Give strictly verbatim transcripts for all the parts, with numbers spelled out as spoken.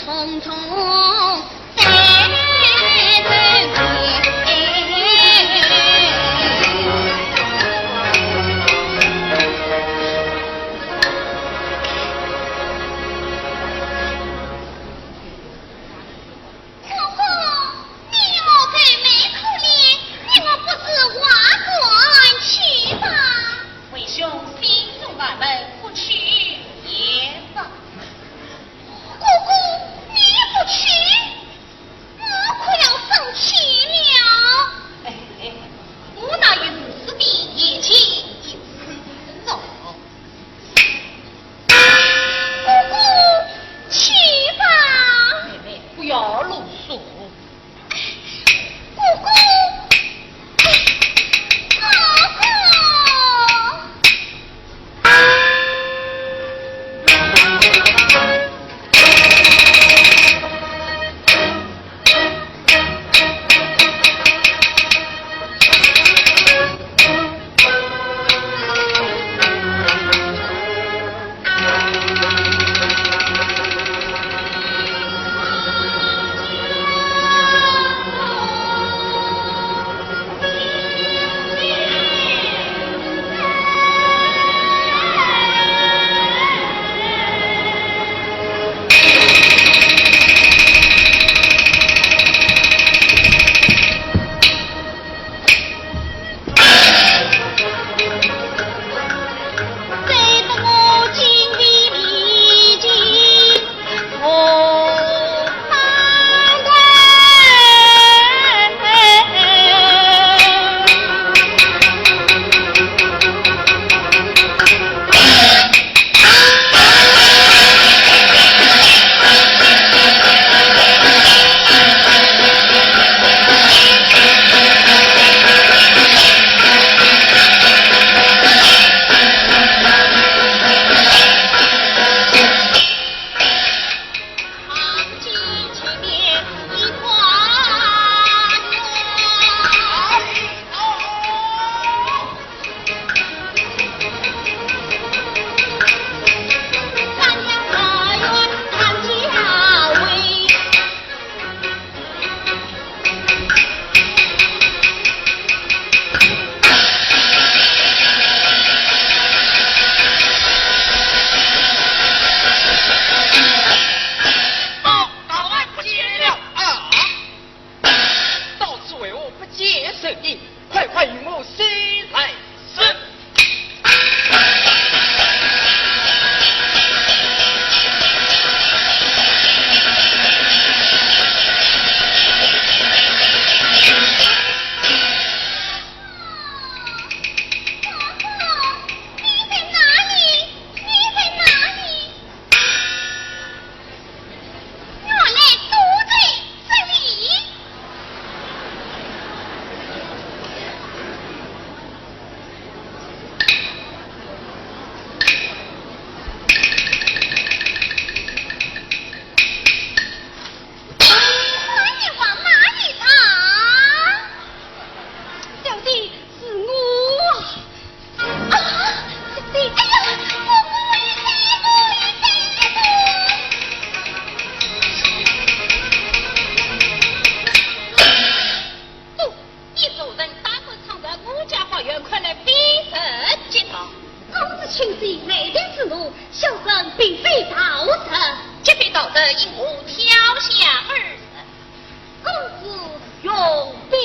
匆匆在人间。哥哥，你莫再卖苦力，你我不如划船去吧。为兄心中烦闷，不去也罢。 哥哥，你不去，我可要生气了。哎，我哪有如此的言情？走。哥哥，去吧。妹妹，不要啰嗦。 哥哥，哥哥。哦，老安不见了啊！到此为何不见人影？快快与我西来。是。小姐，是我啊。啊，小姐，哎呀，我不会，我不会。 不，你做人大胆闯祸，我家花园，快来辨认即答。公子请罪，雷霆之怒，小生并非盗贼。既非盗贼，因何跳下而入？公子容禀。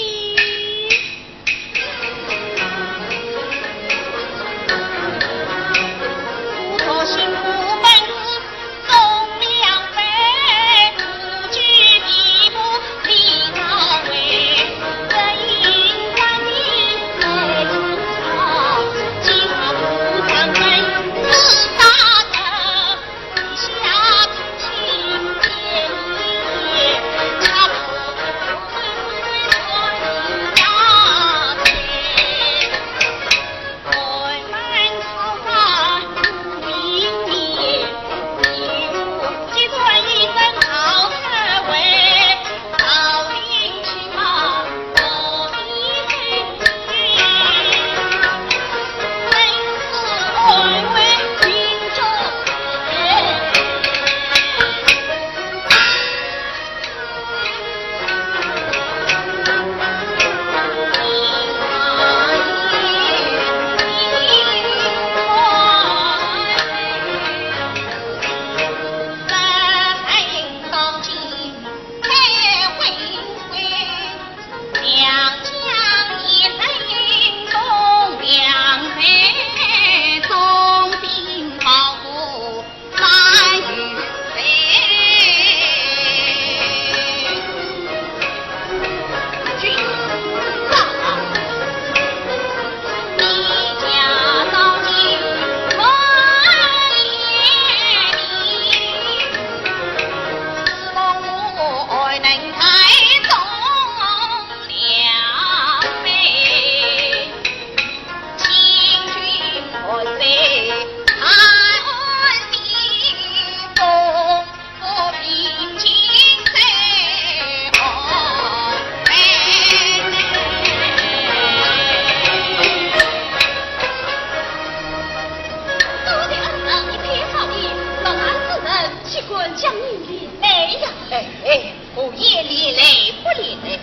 哎，我也连累不连累？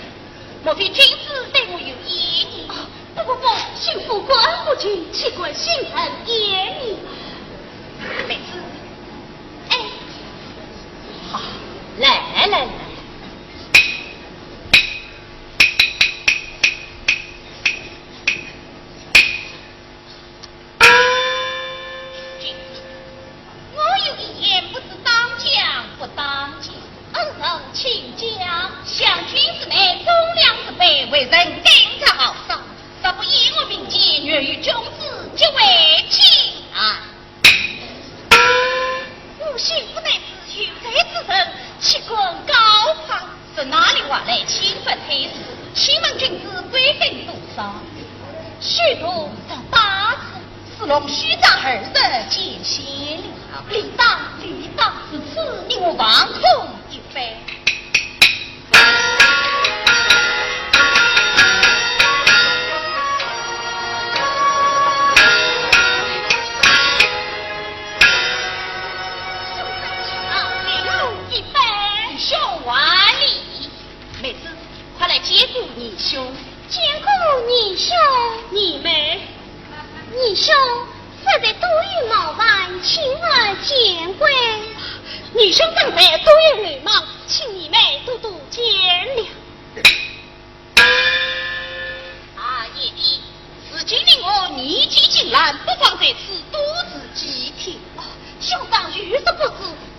莫非君子对我有意见？哦，不不不，新妇观不清，岂敢信人言语。妹子，哎，好，来来来。君子，我有一言，不知当讲不当讲。恩人请讲。想君子乃忠良之辈，为人刚直豪爽，若不言我面前，愿与君子结为亲。啊，吾新妇乃是有才之人，岂敢高攀？这哪里话来？请勿推辞，请问君子贵庚多少？虚度十八岁。 子龙、许臧二人见贤了。理当，理当。如此你我望空一杯。兄长请，望一杯。兄还礼。妹子，快来见过年兄。见过年兄。年妹。 年兄，实在多有冒犯，请勿见怪。年兄正在多有礼貌，请年妹多多见谅。啊，贤弟，如今你我年纪轻轻，不妨在此多住几天。哦，兄长有所不知，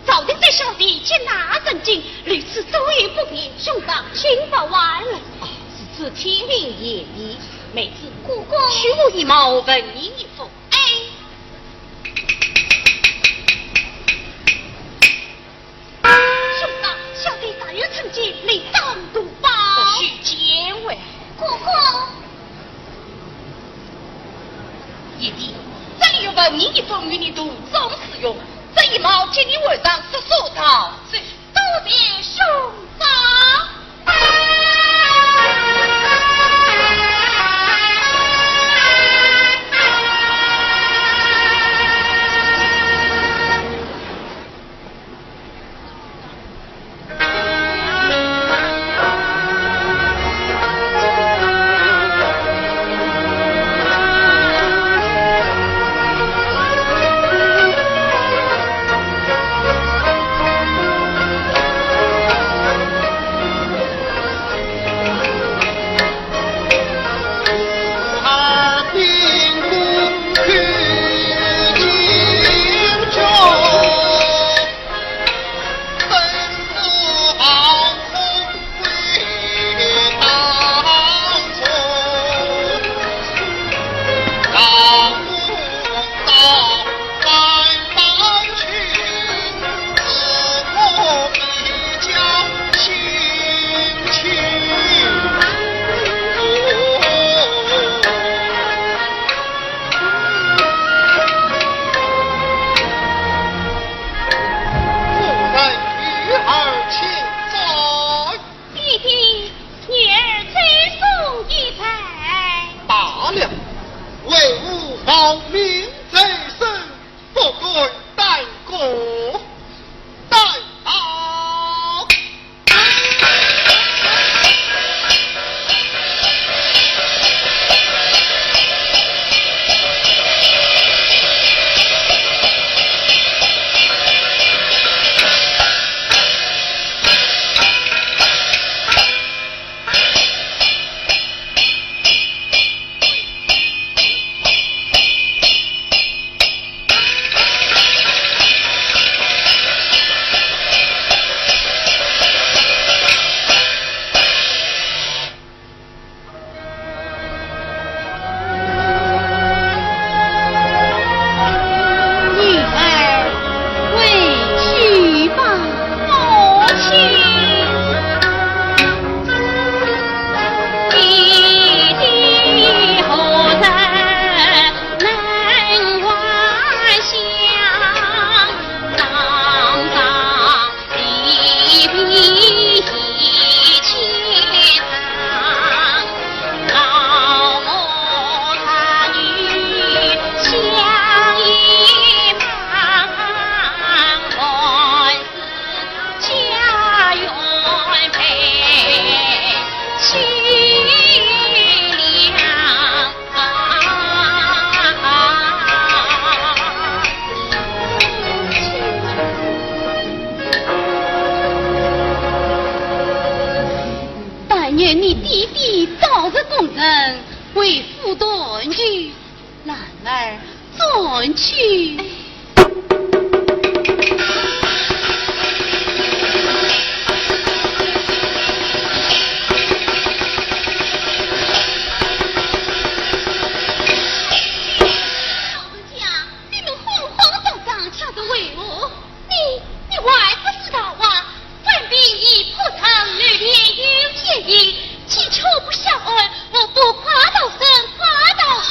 朝廷在小弟接纳人进，如此多有不便，兄长请勿挽留。哦，如此听命，贤弟。妹子，哥哥，取我一帽，问你一封。 哎。兄长，小弟早有成见，理当图报。不许见外。哥哥。贤弟，这里有文印一封，与你途中使用，这一帽给你换上，速速逃走。 多谢兄长。你爹爹倒是功臣，为父断绝，男儿断绝。老人家，你们慌慌张张，这是为何？你，你还不知道啊？本兵已破城，里边有奸细，急求不下案，我不快刀声，快刀声。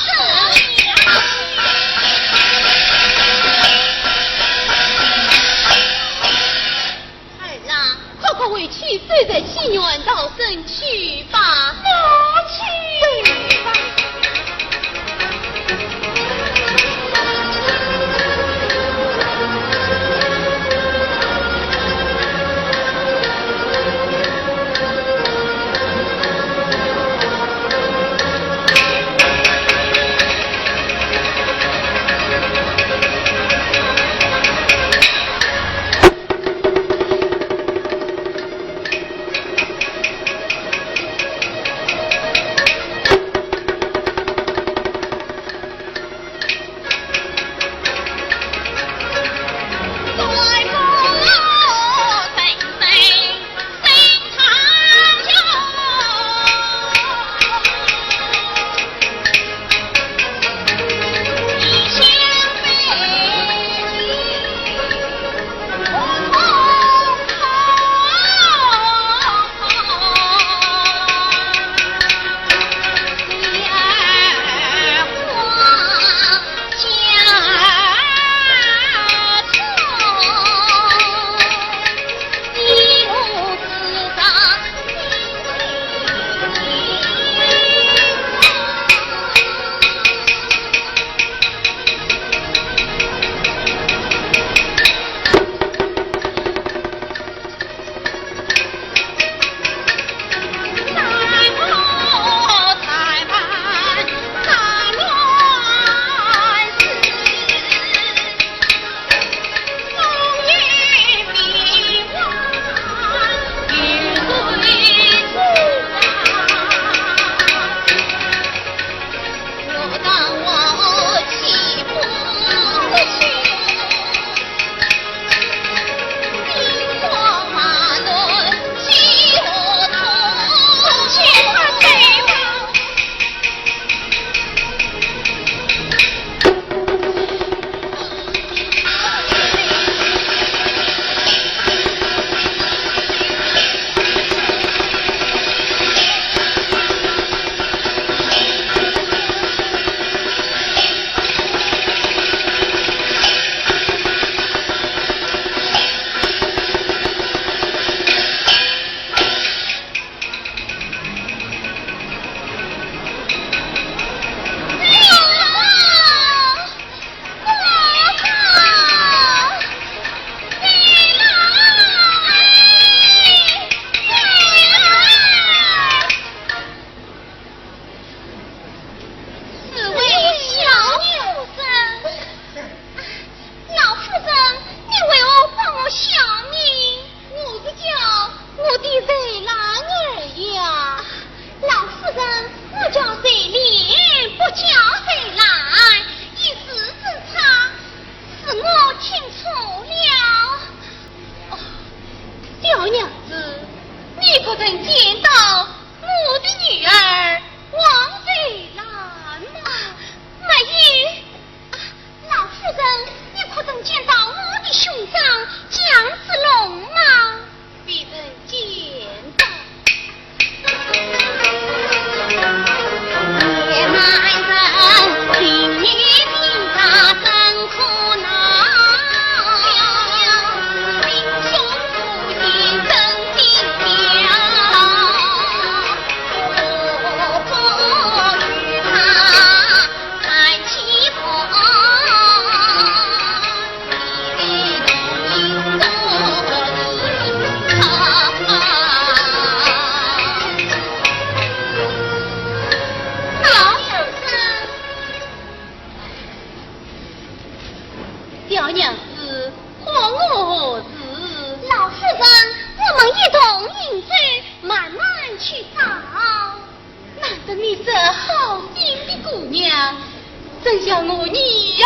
要我女儿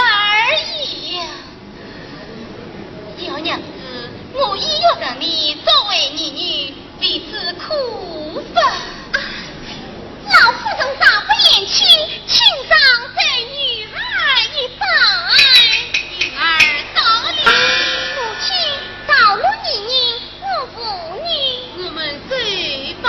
也。小娘子，我已欲认你作为义女，你知可否？啊，老夫人若不嫌弃，请让这女儿一拜。女儿到了。母亲，道路泥泞，我扶你。我们走吧。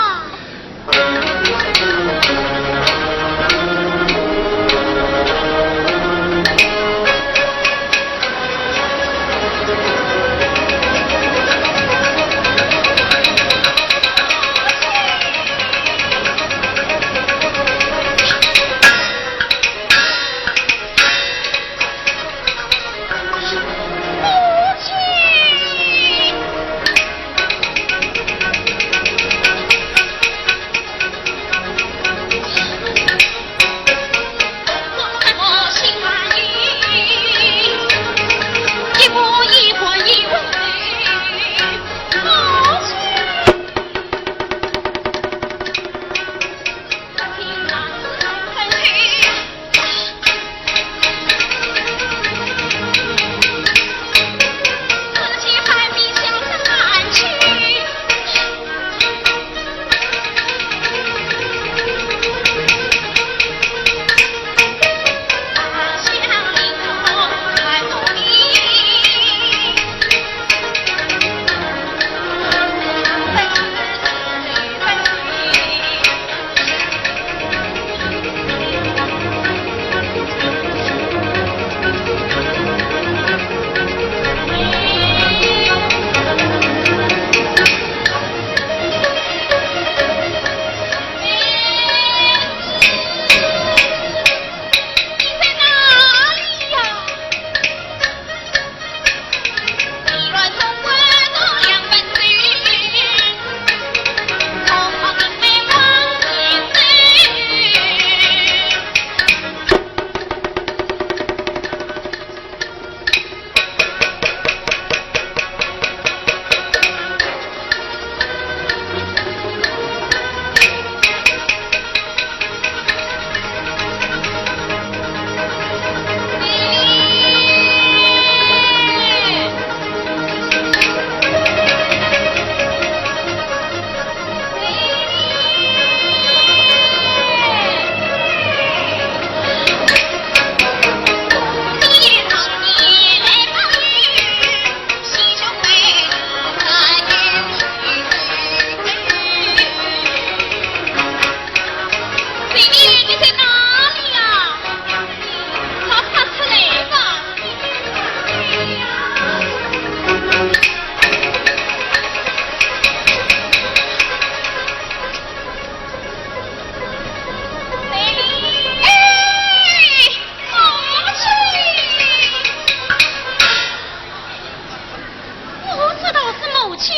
我知道是母亲，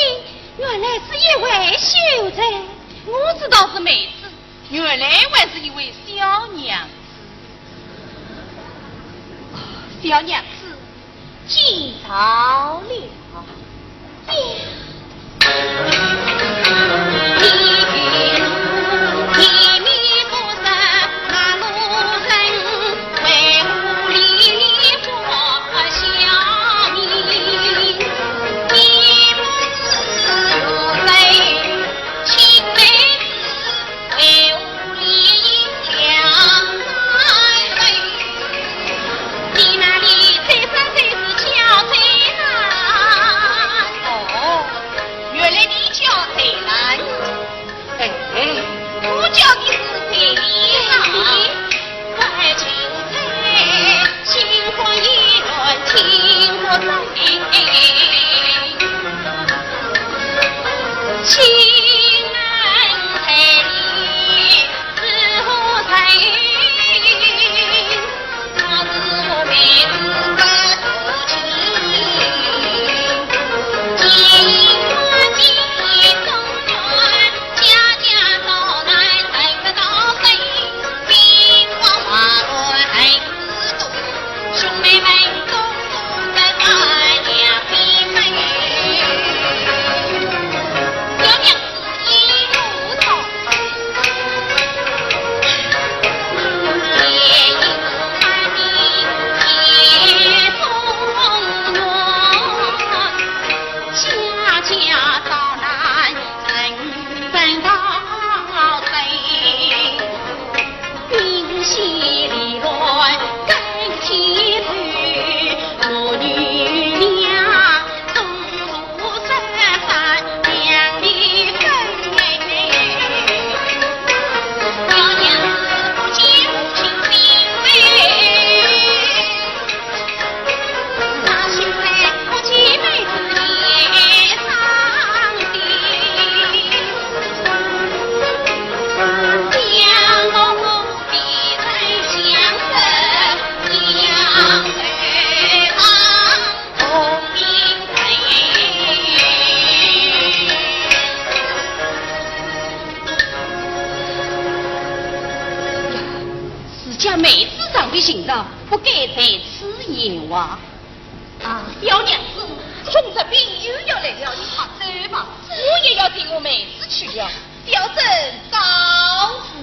原来是一位秀才。我知道是妹子，原来还是一位小娘子。小娘子，见笑了。道，不该在此言话。啊，小娘子，孔雀屏又要来了，你快走吧，我也要寻我妹子去了。小生告辞。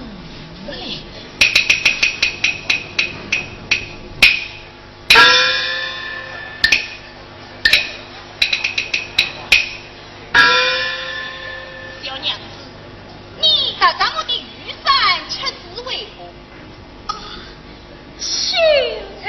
小娘子，你搭上我的雨伞，却是为何？ 啊，秀才。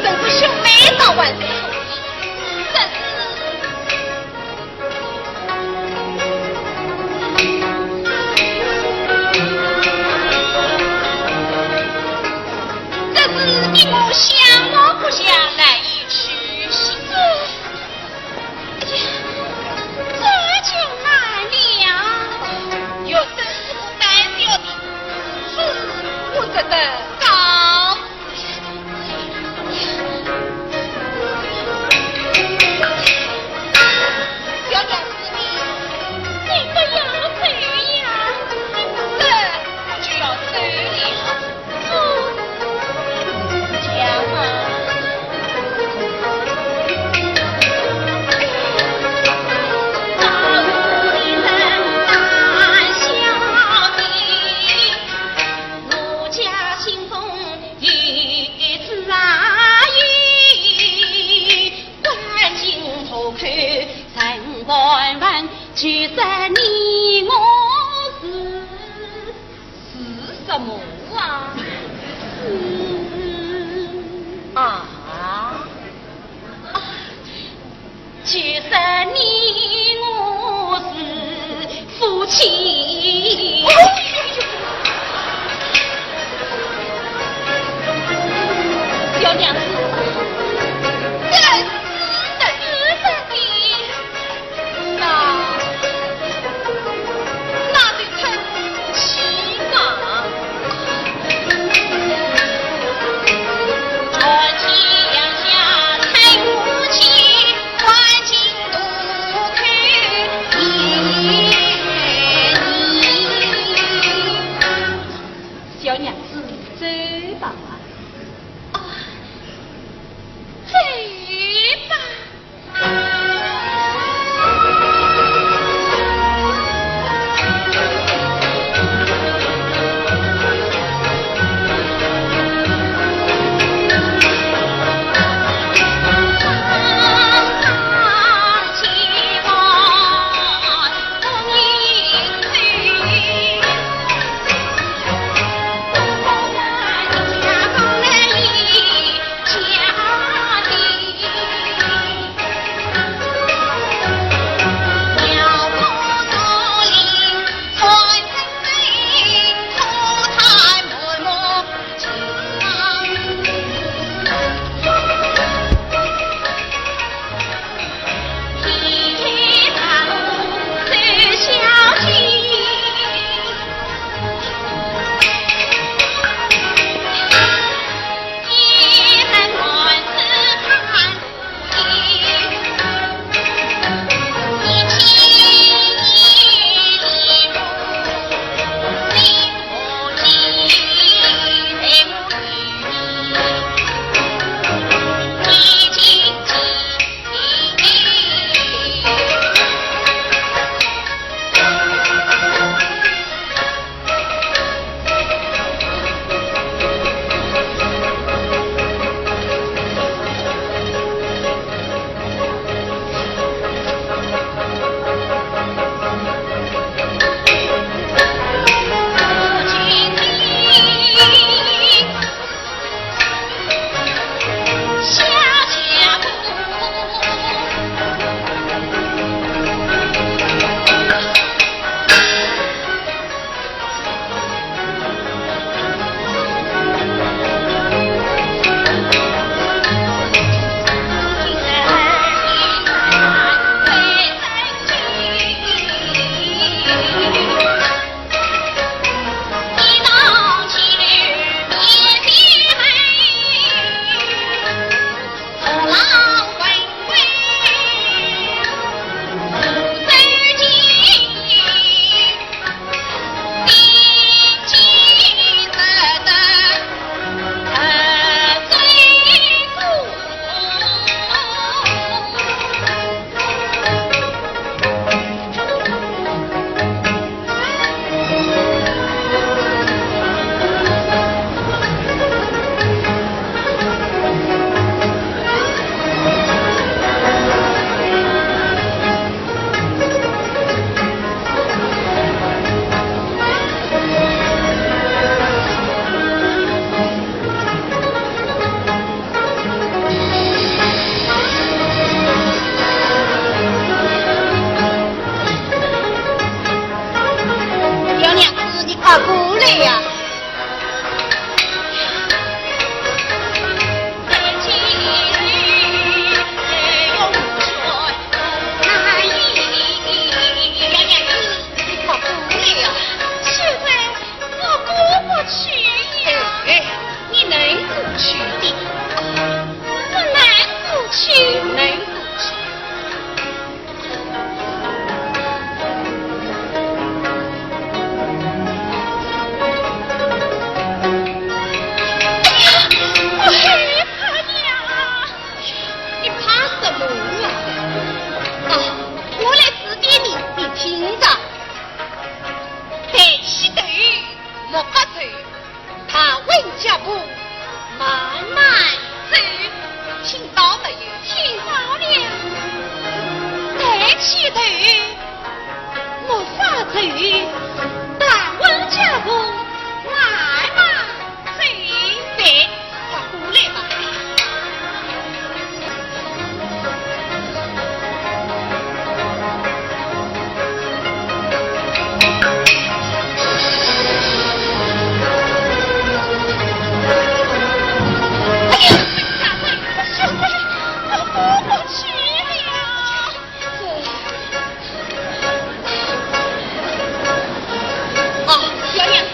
等我兄妹到晚，真是。 这是你我相忘不相，难以去兮。这，这就难了。有真是不该笑的，是不值得高 小娘子，你不要走呀，这就要走了。我讲啊，大人大小姐，我家心中 一直啊意，关进土口人关门，聚散你我是，是什么啊？是啊。 聚散你我是夫妻。小娘子，真是的，真是的。那，那就成亲吧。 小娘子，走吧。啊，走吧。啊，温家婆，慢慢走。听到没有？听到了。抬起头，莫发愁，大温家婆，慢慢走。对，快过来吧。哎呀，我吓坏了，我吓坏了，我姑姑去了。啊，小娘子，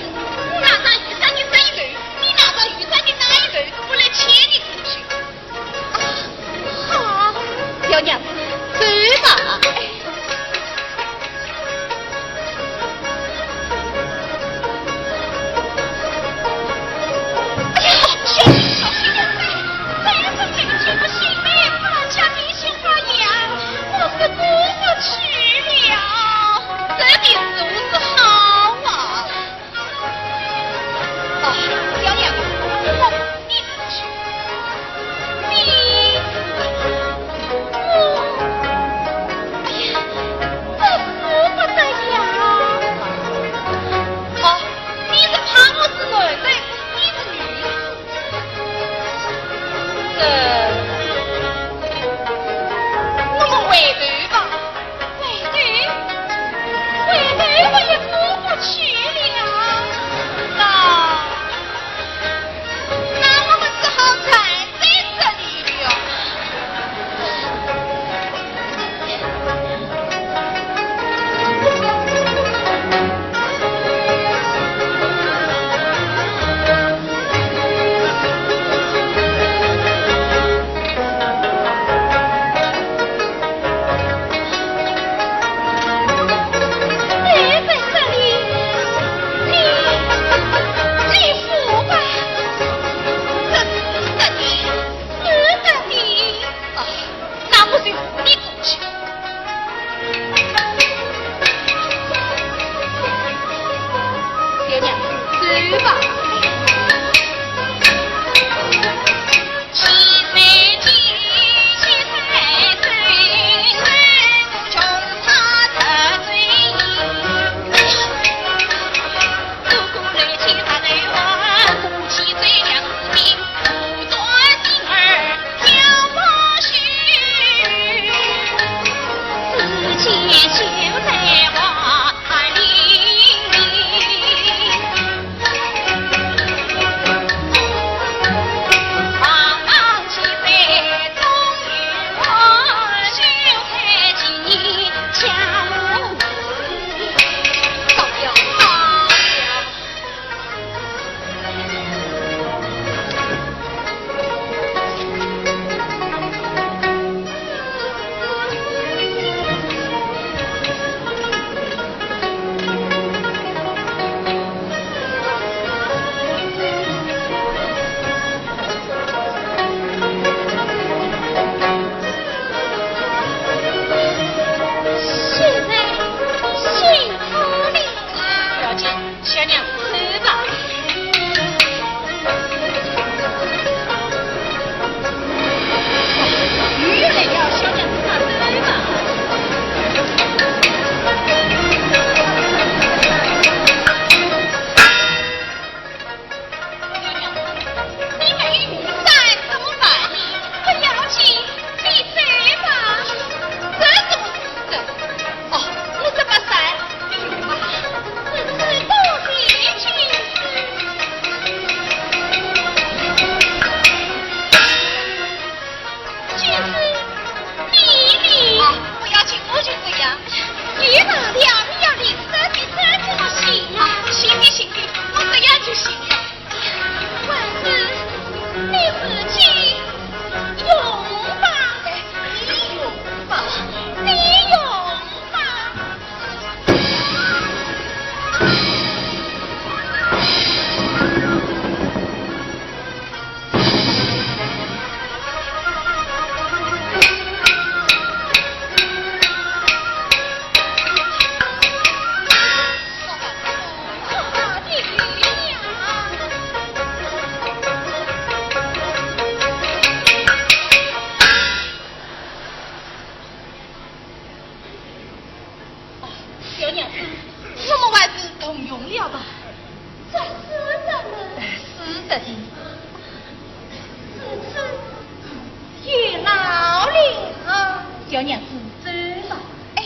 得的。知此有劳了啊。小娘子，走吧。哎。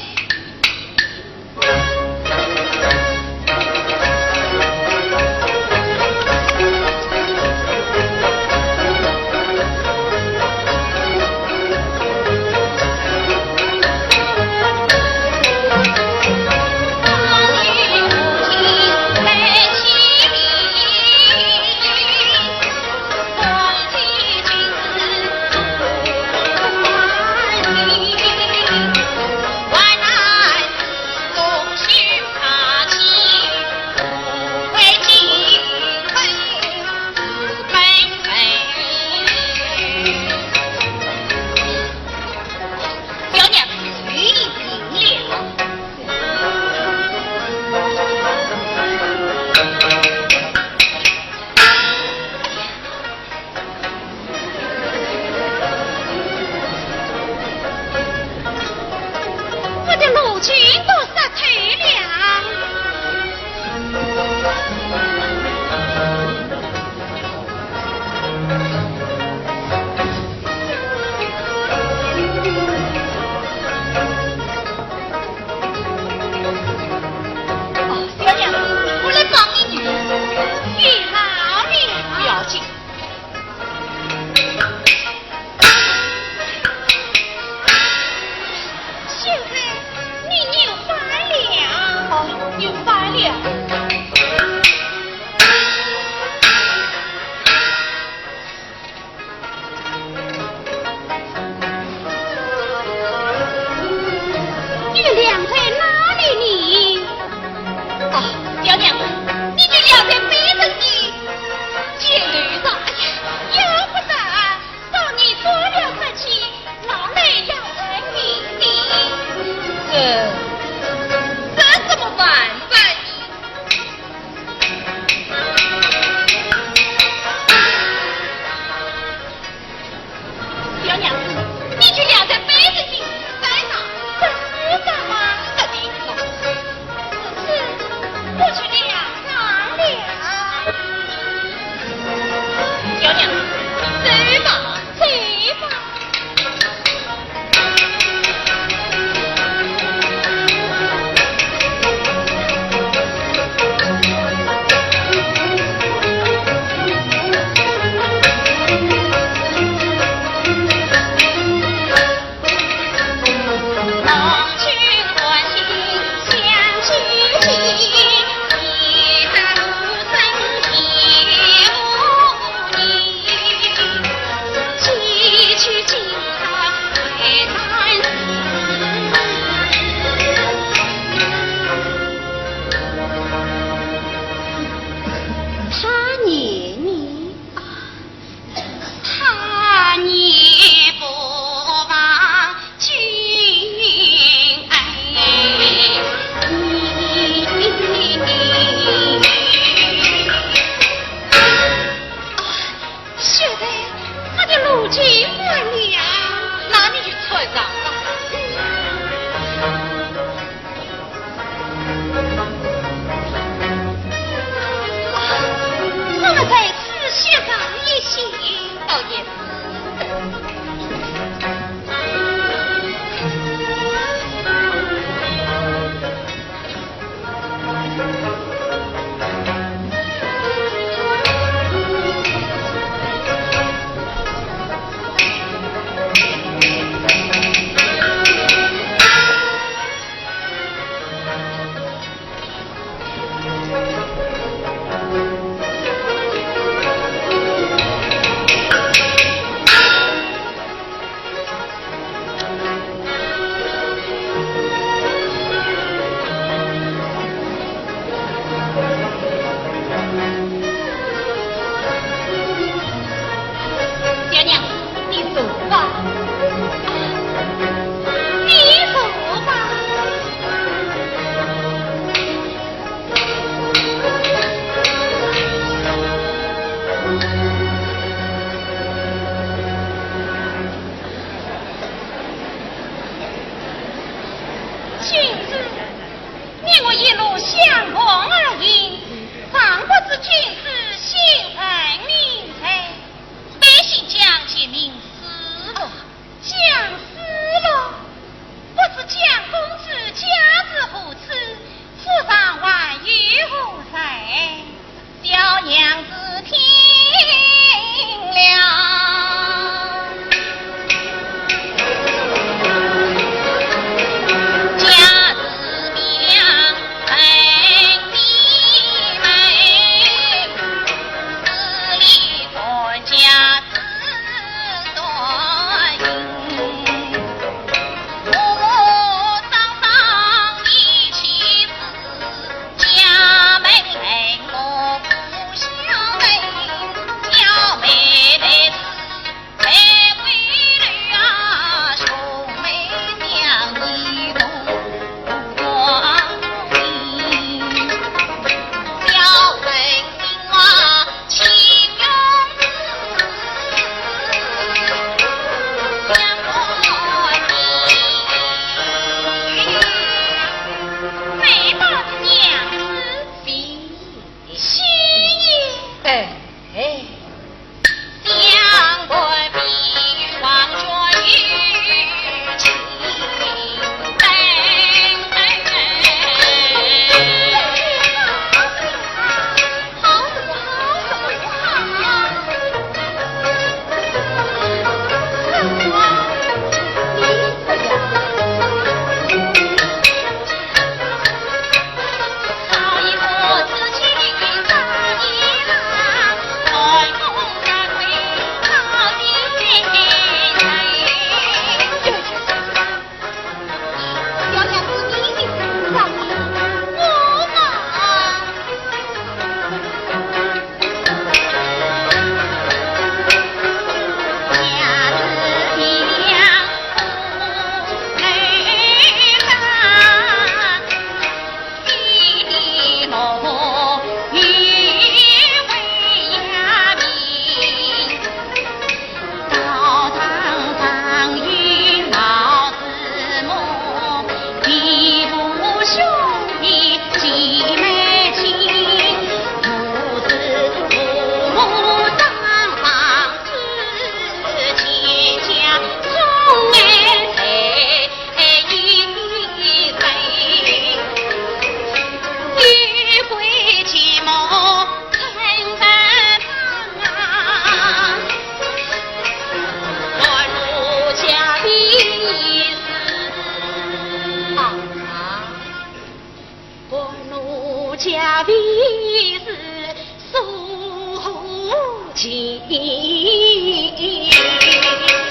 情。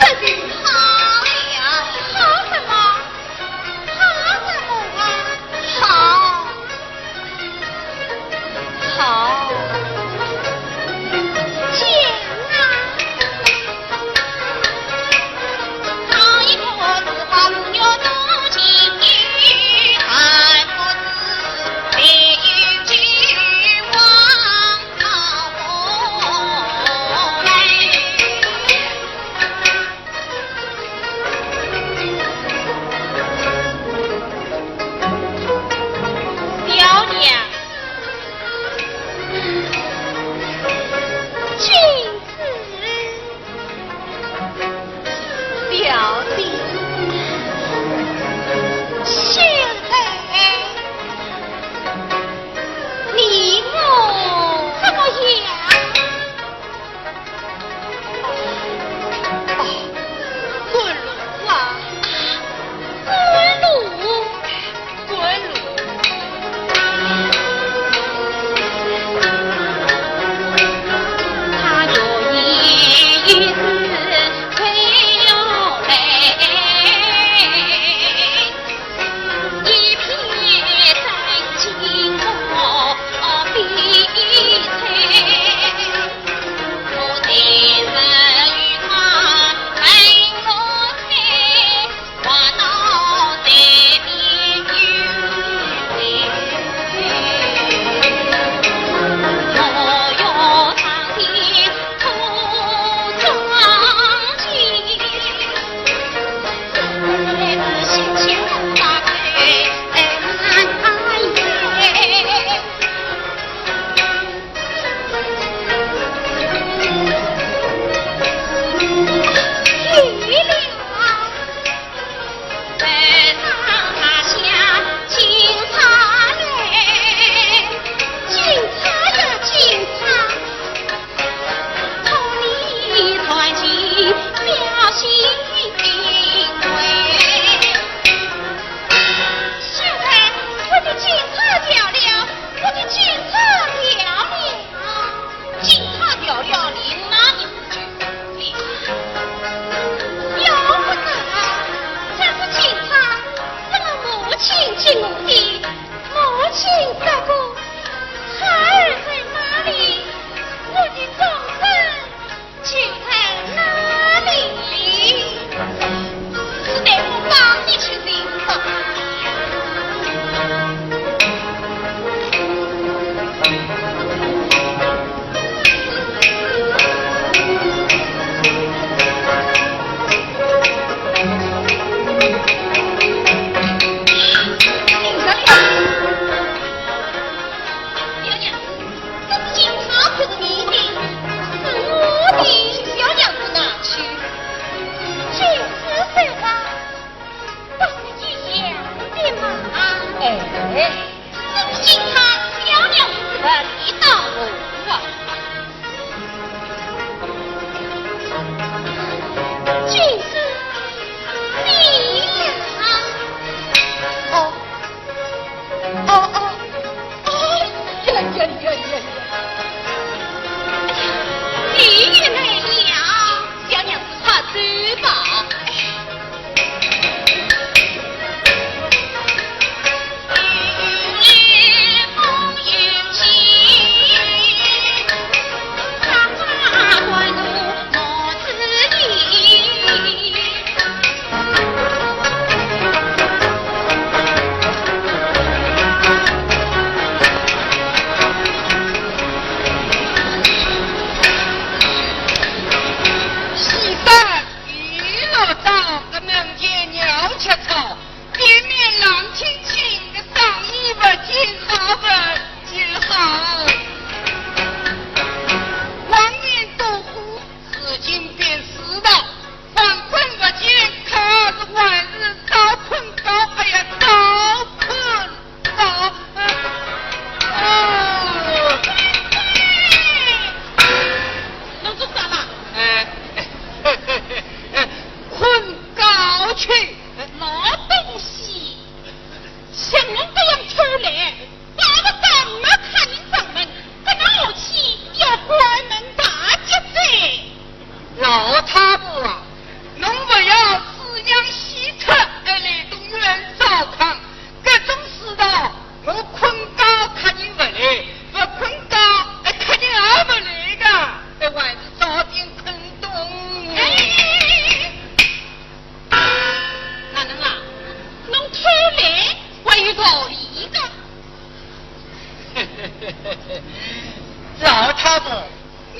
这就好了呀。好什么？好什么啊？好，好。讲啊。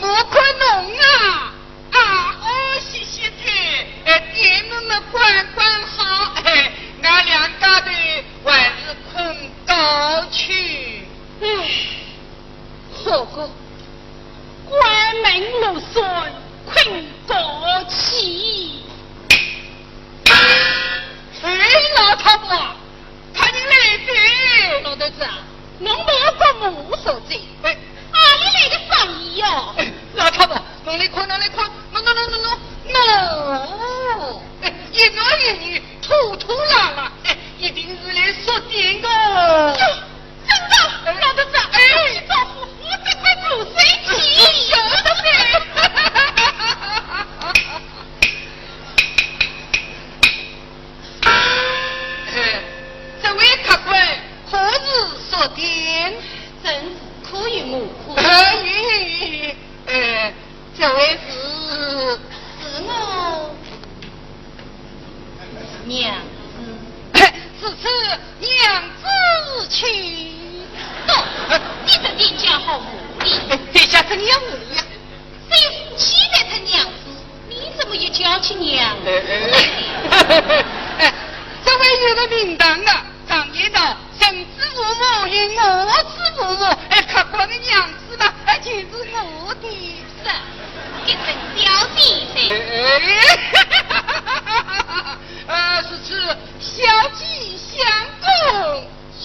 我看侬啊，啊，哦，歇歇脚，哎，店门么关关好，哎，俺两家头还是困觉去。唉，好个，关门落锁，困觉去。哎，老太婆， 客人来哉。老头子啊，侬覅跟我说哉。哎。阿里来个生意哟？哎，老太婆，侬来看，侬来看，喏，喏，喏，喏，喏。哎，一男一女，拖拖拉拉，哎，一定是来索店个。哟，真的？哎。老头子啊，哎。去招呼，我这块做生意。晓得哉。 哎，这位客官可是索店？真是可有我可无。哎，哎，这位是？是我娘子。哎，是，是娘子请。喏，你这店家好无礼。哎，店家怎样无礼呀？ 谁夫妻来疼娘子，你怎么又叫起娘子来？哎，哎，这位有个名堂的，常言道，人之父母，应我之父母。哎，客官的娘子嘛，哎，就是我的。是，这是小姐噻。哎，哎，呃，是，是，小姐相公。 请。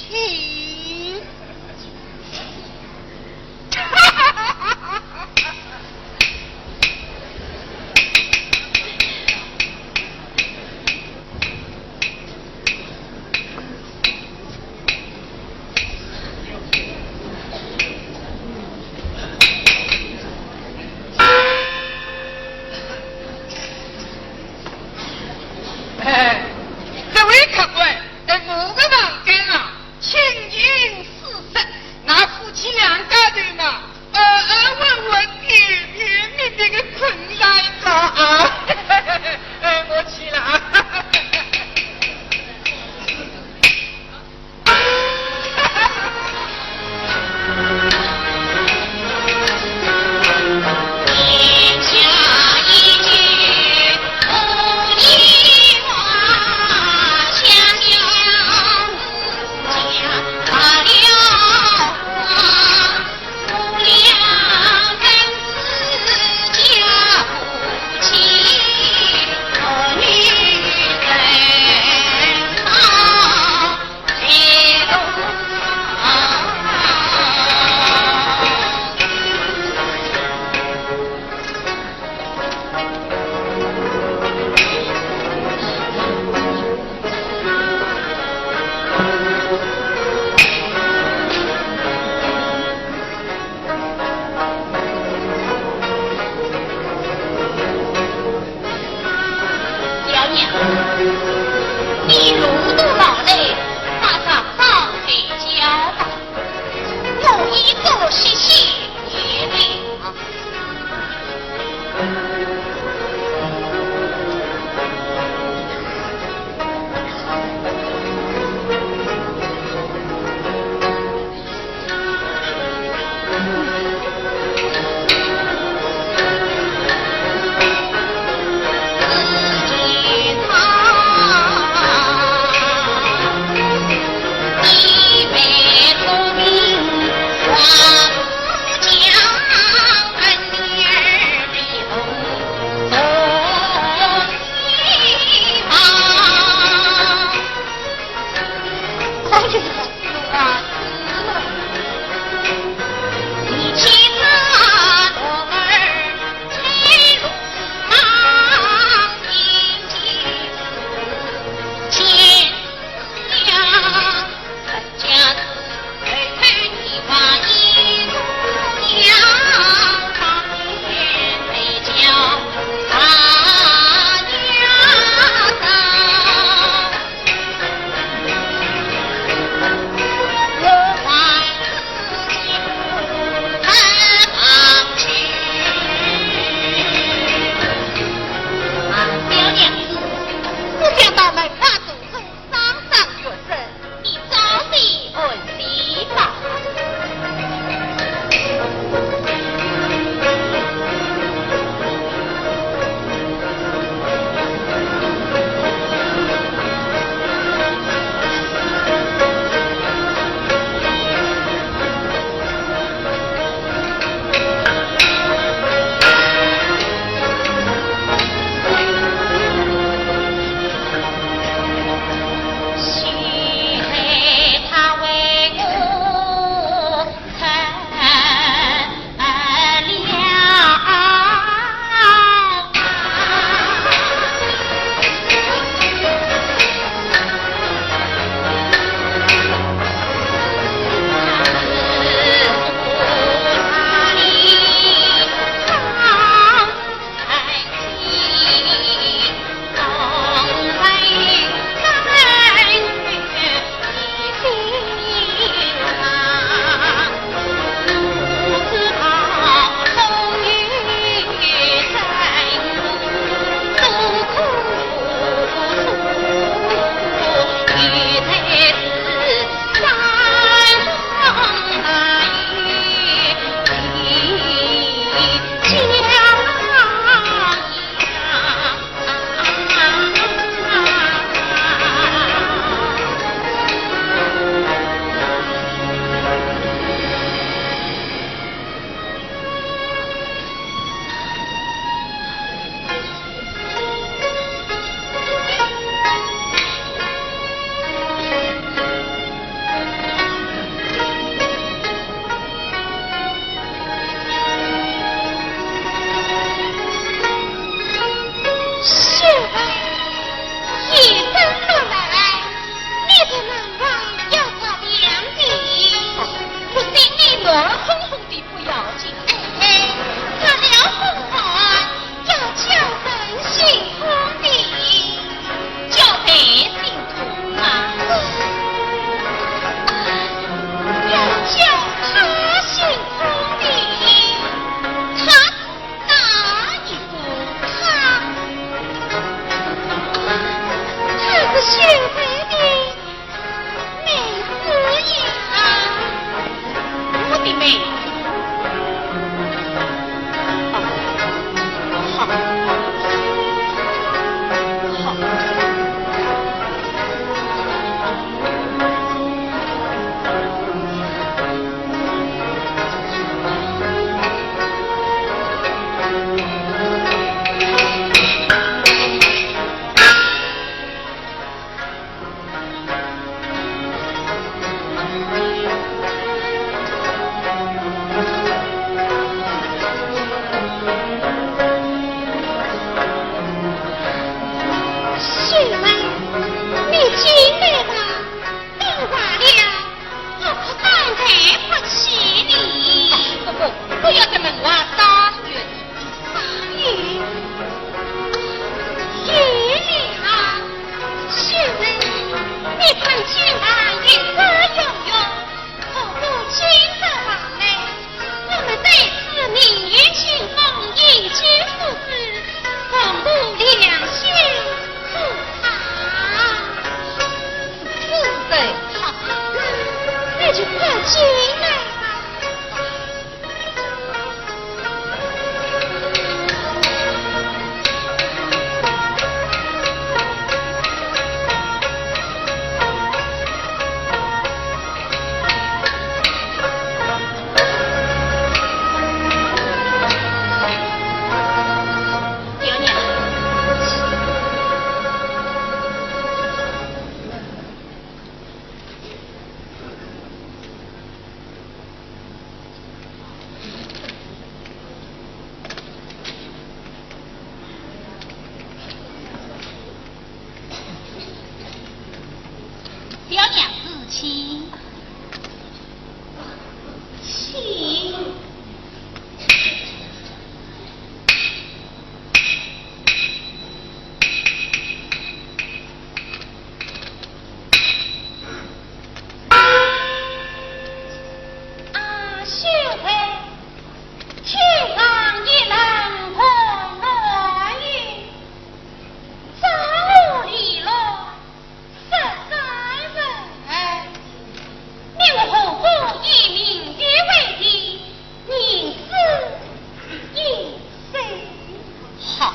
好，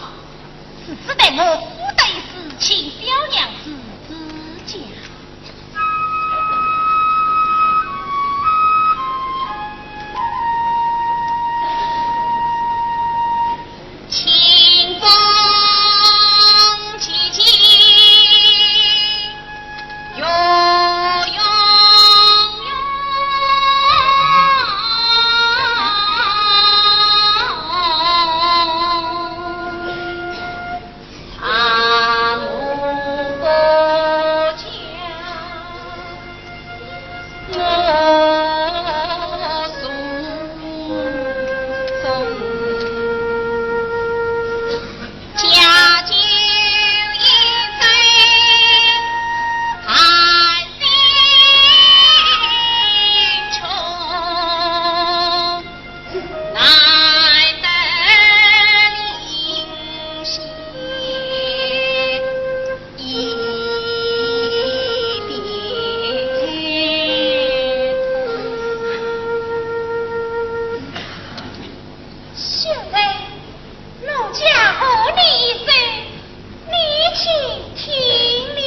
此次待我夫人一事，请小娘子指教。清风寂寂，悠悠。 现在奴家和你一说，你请听了。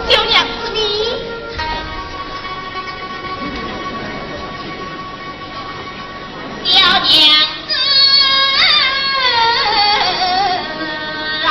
小娘子你，小娘子啊。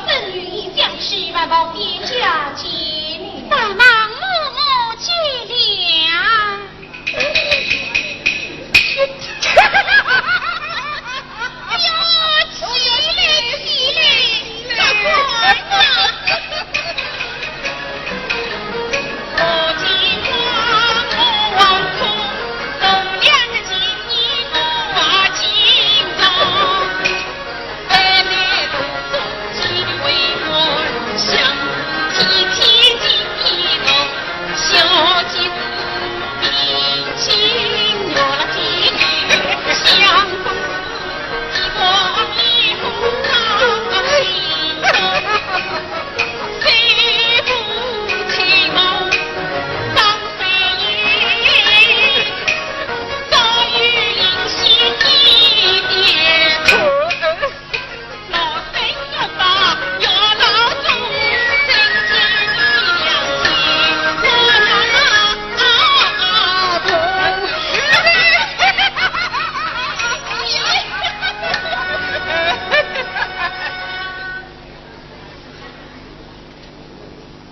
正欲一将士，万望边家见礼。万望嬷嬷见谅。哎呦，起来，起来，快快快！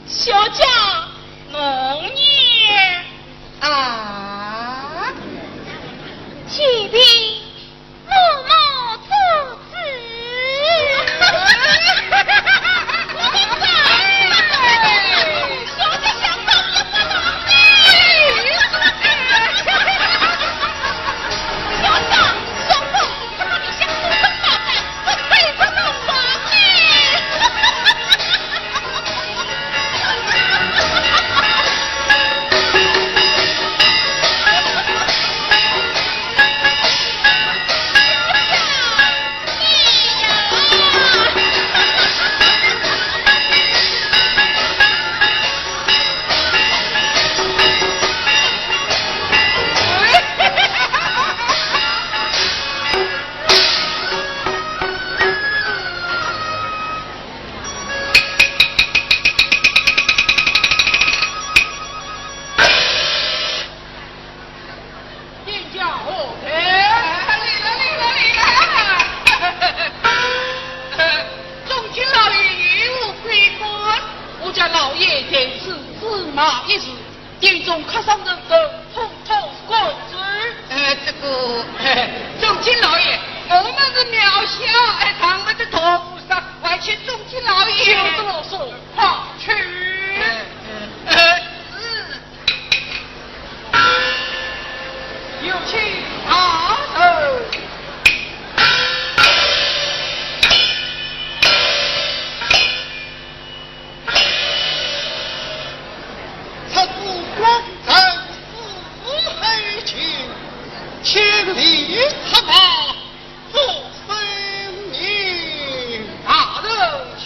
小姐，侬呢？啊？启禀， 嬷嬷做主。店家何在？来了，来了，来了！众卿老爷有何贵干？我家老爷在此司马一事，店中客商人等统统赶走。呃，这个，众卿老爷，我们是渺小，哎，当不得头上，还请众卿老爷。休得啰嗦，快去。呃，呃，呃，是。 有请大人。出府光顾四海情，千里策马 不分明。大人请。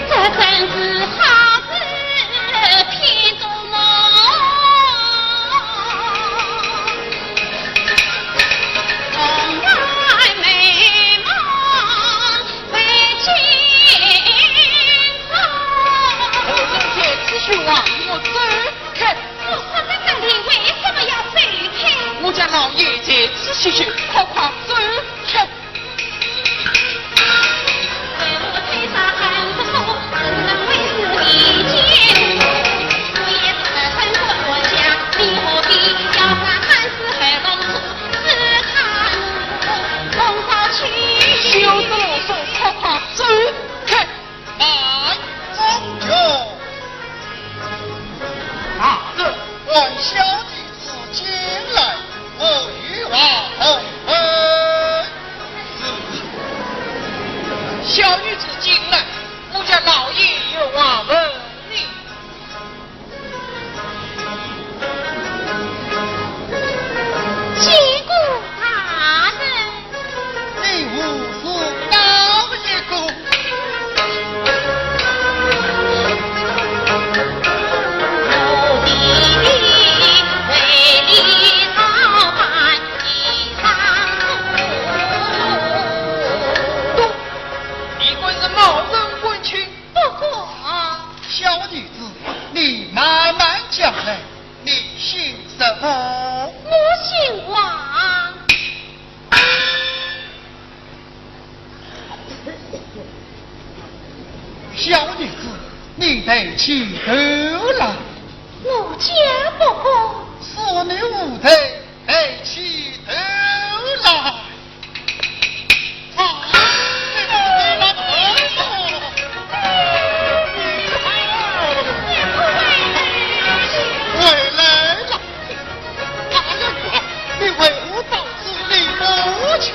这真是好事偏做梦。 我家老爷在此歇息，快快走开。 休得啰嗦，快快走开。慢，张勇。大人。晚小姐自进来，我有话同小女子，你抬起头来。奴家不敢。是你无罪，抬起头来。啊，你不对了，回来了。啊，你为何到此地不去？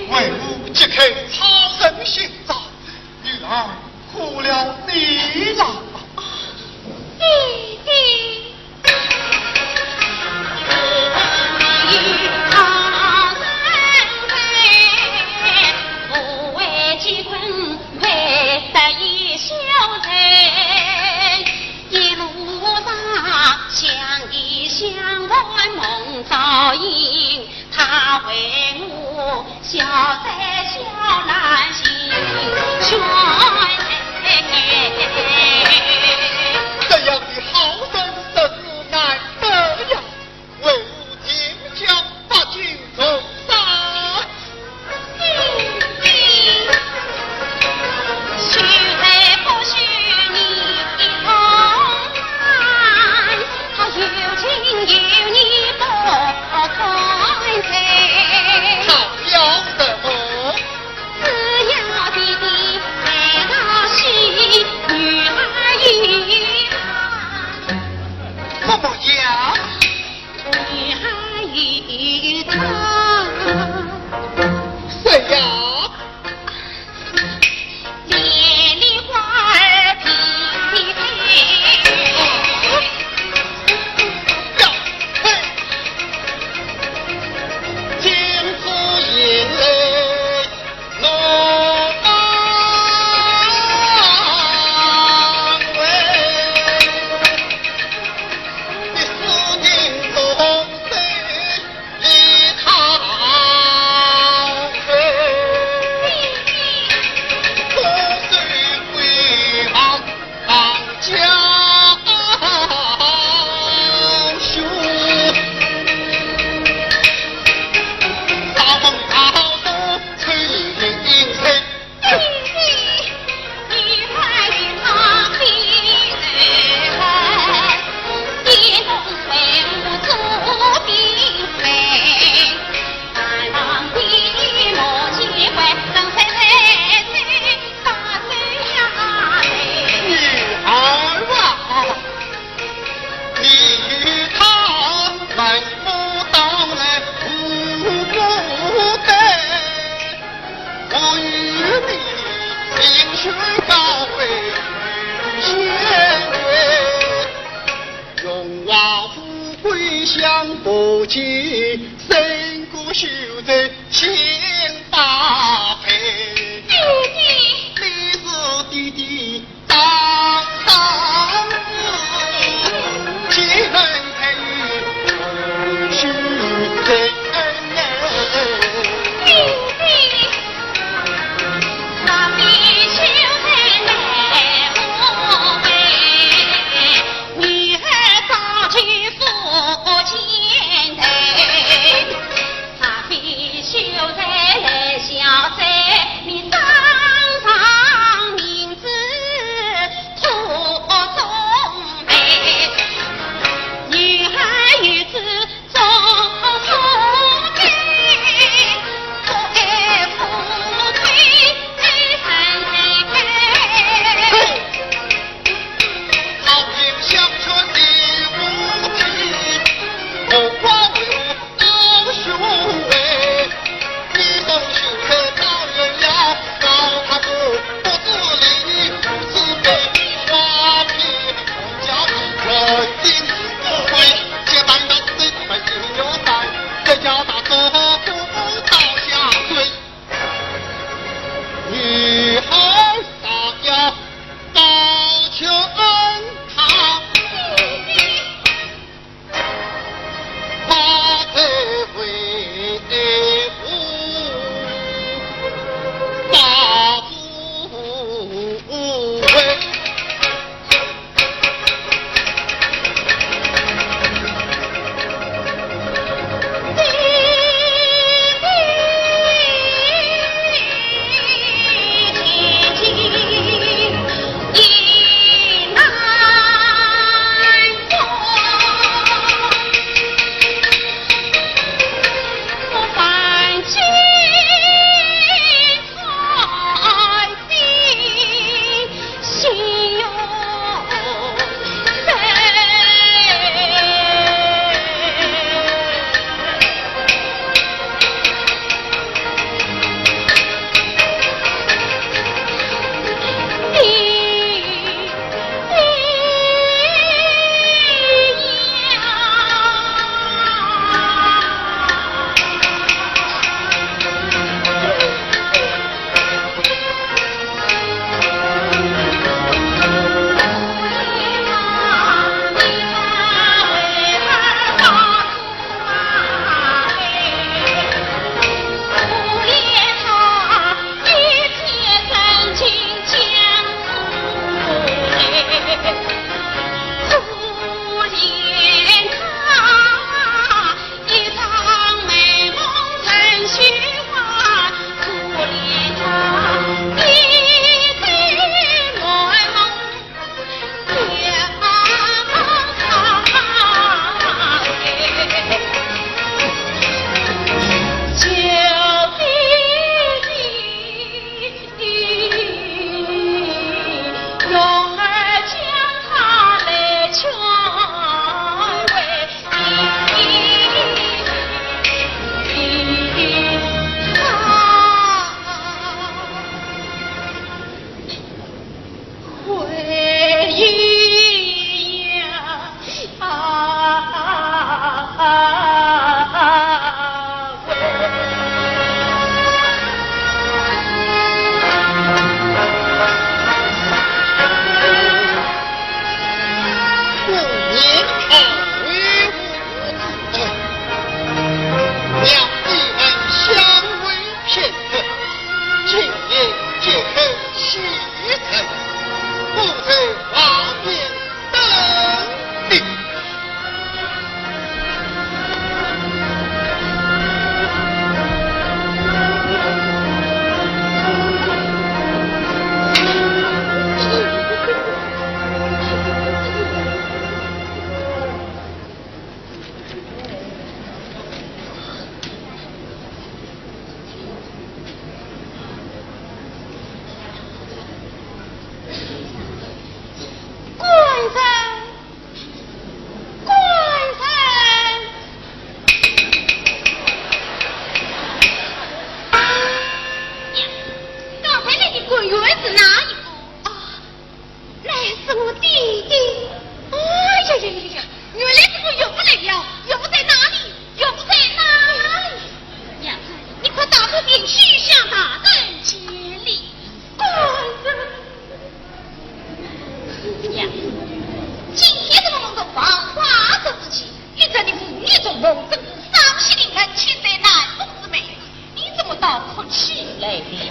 为父即刻差人寻找，女儿苦了你了。爹爹。这样的好人真是难得呀，为父定将八斤重赏。 什么呀？谁呀？ 女儿啊，你与他门不当来无不对，我与你心胸高贵无限贵，荣华富贵享不尽，胜过修真 心搭配。爹爹。你是爹爹当当子，岂能太于许人？爹爹。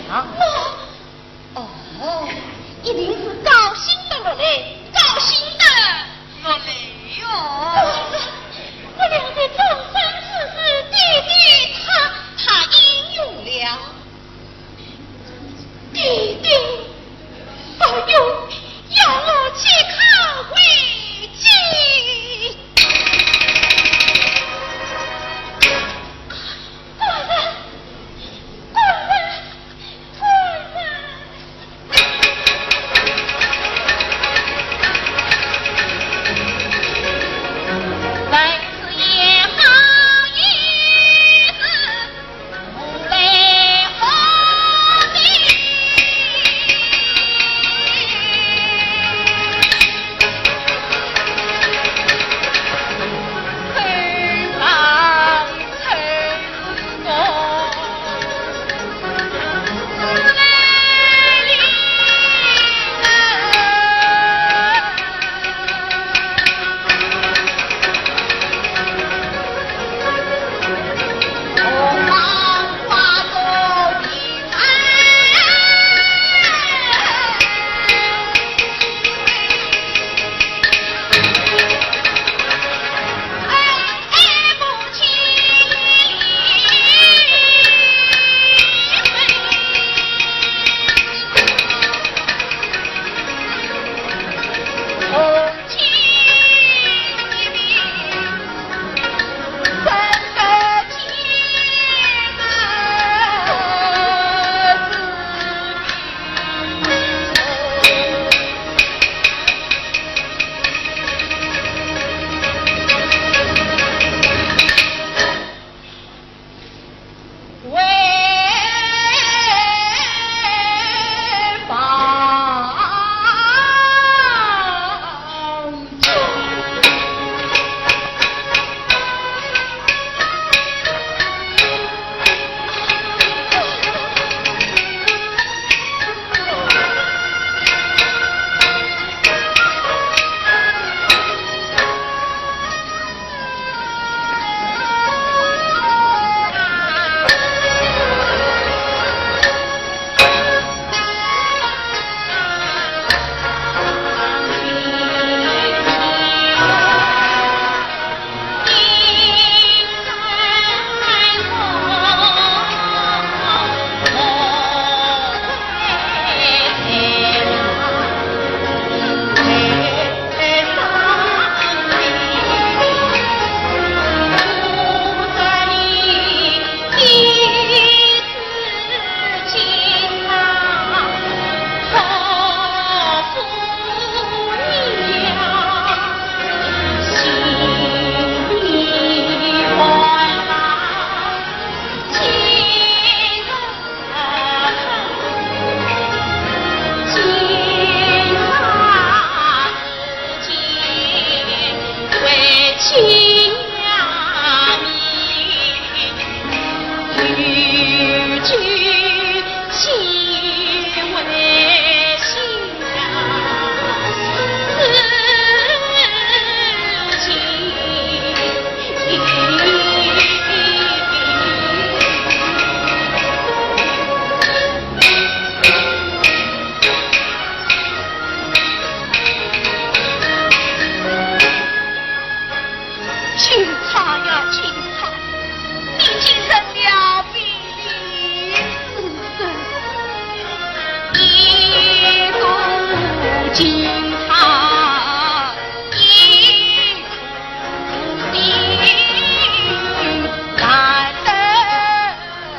了。我，哦，一定是高兴得落泪，高兴得落泪哟。我，我两个终身之事，爹爹他，他应允了。爹爹，哎呦，要我即刻回京。官人，官人，官人。钦差呀，钦差，你竟成了非礼之人。一个钦差，一颗心，难得 上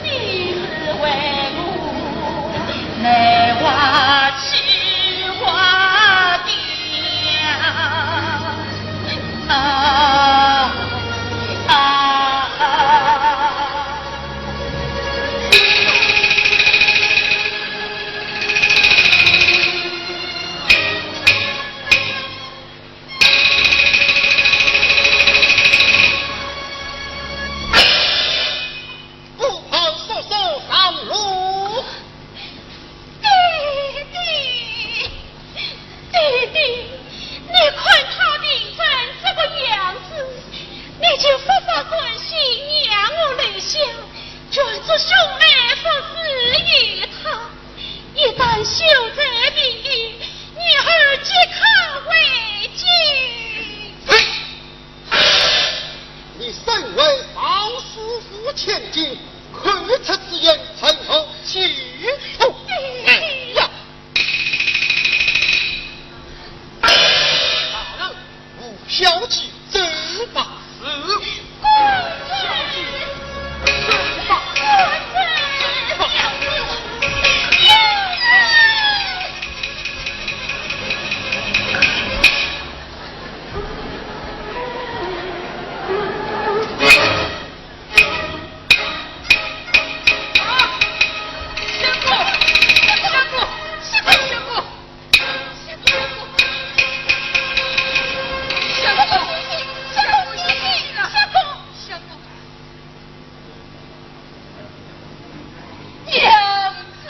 你是为我来花痴花癲啊，啊，啊。 不好，速速上路。爹爹，爹爹，你看他病成这个样子，你就勿必关心娘我两家，全是兄妹服侍于他。一旦休在病地，女儿即刻回京。 你身为尚书府千金，口出此言，成何体统？哎呀！大人，吴小姐走吧。是。吴小姐，走吧。走吧。 娘子。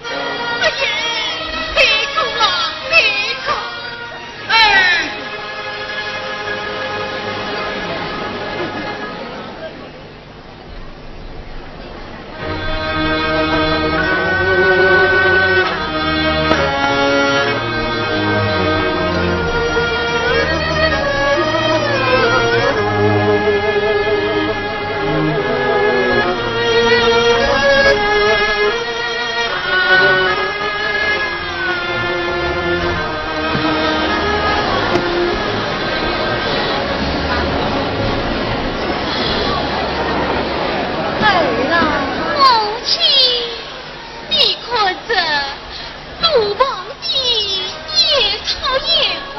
哎呀，你看啊，你看，哎。 儿啊，母亲。 你看这路旁的野草野花，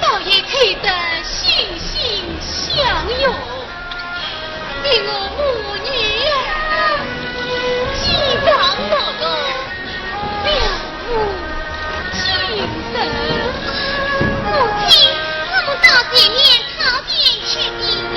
倒也开得欣欣向荣，比我母女二人饥肠辘辘，了无精神。母亲，我们到前面 草间去避雨。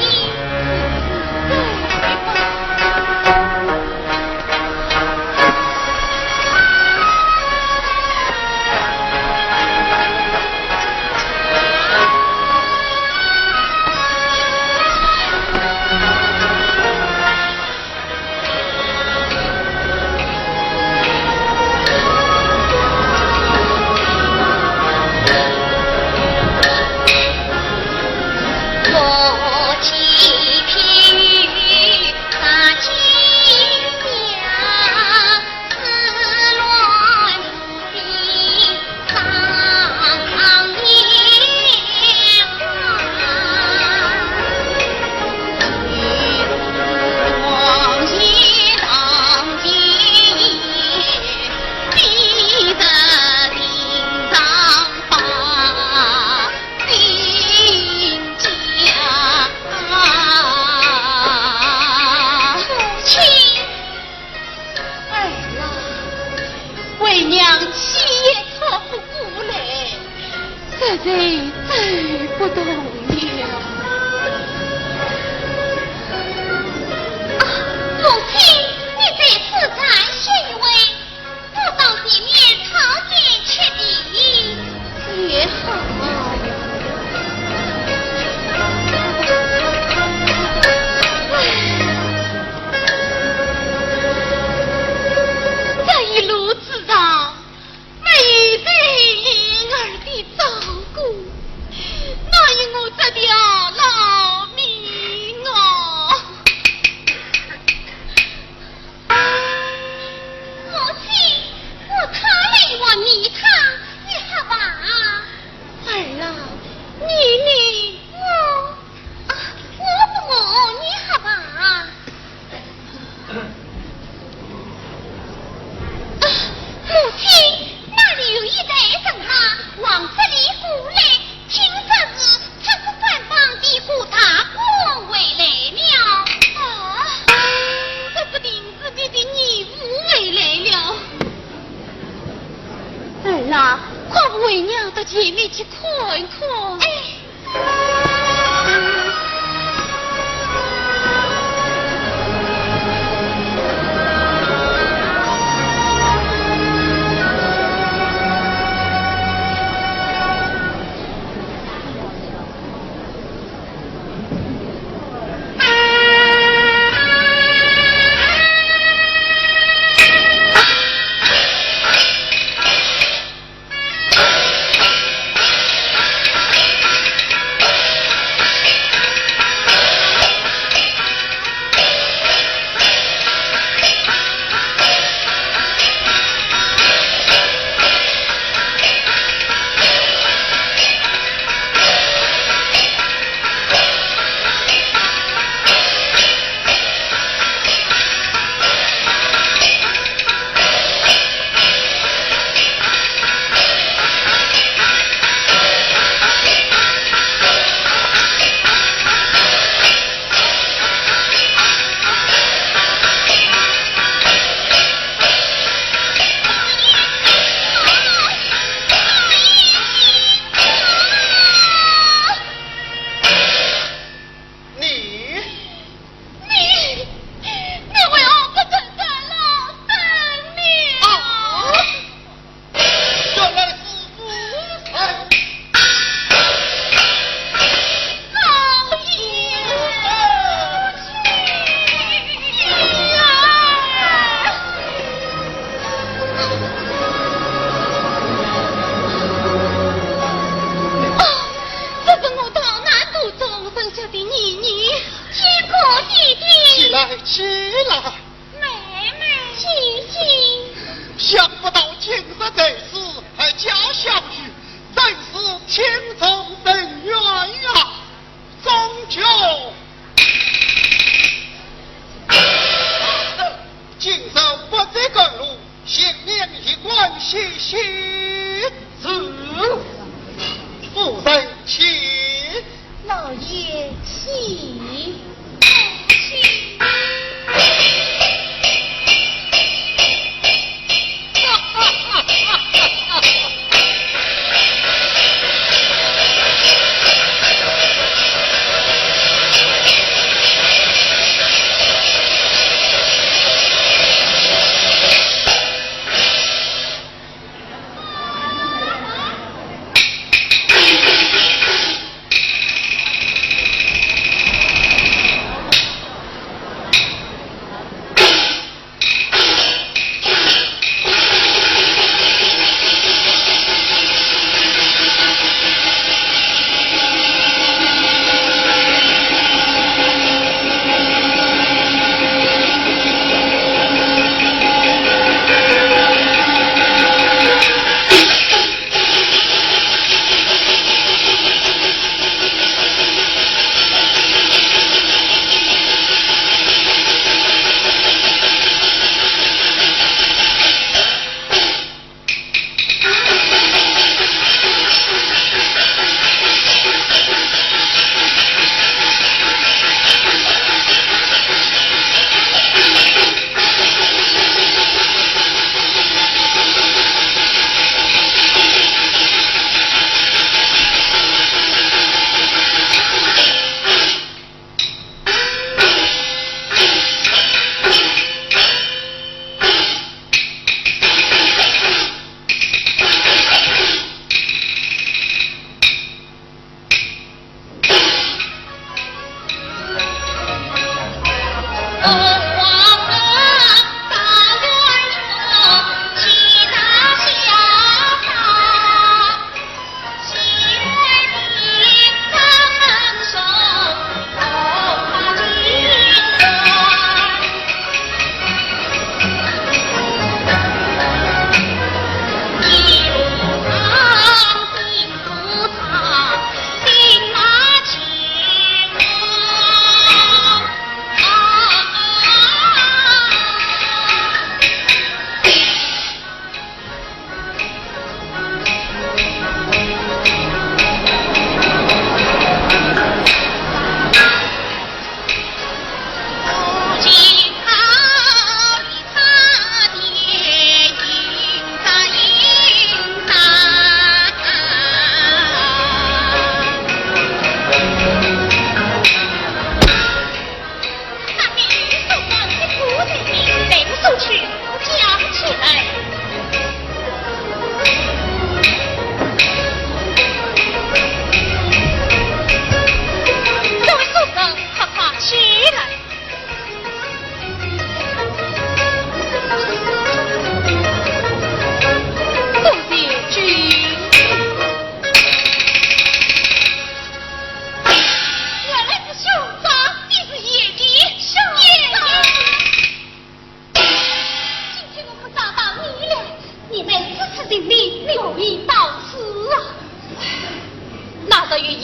母亲。 儿啊，为娘气也喘不过来，实在走不动了。啊，母亲，你在此暂歇一会，我到前面草间去避雨。要老命哦。母亲，我讨来碗米汤，你喝吧。儿啊，你，你，我，啊，我不饿，你喝吧。啊，母亲，那里有一袋人马往这里过来，听说是出府关帮的郭大官回来了。啊，说不定是你的义父回来了。儿啊，快扶为娘到前面去看看。哎。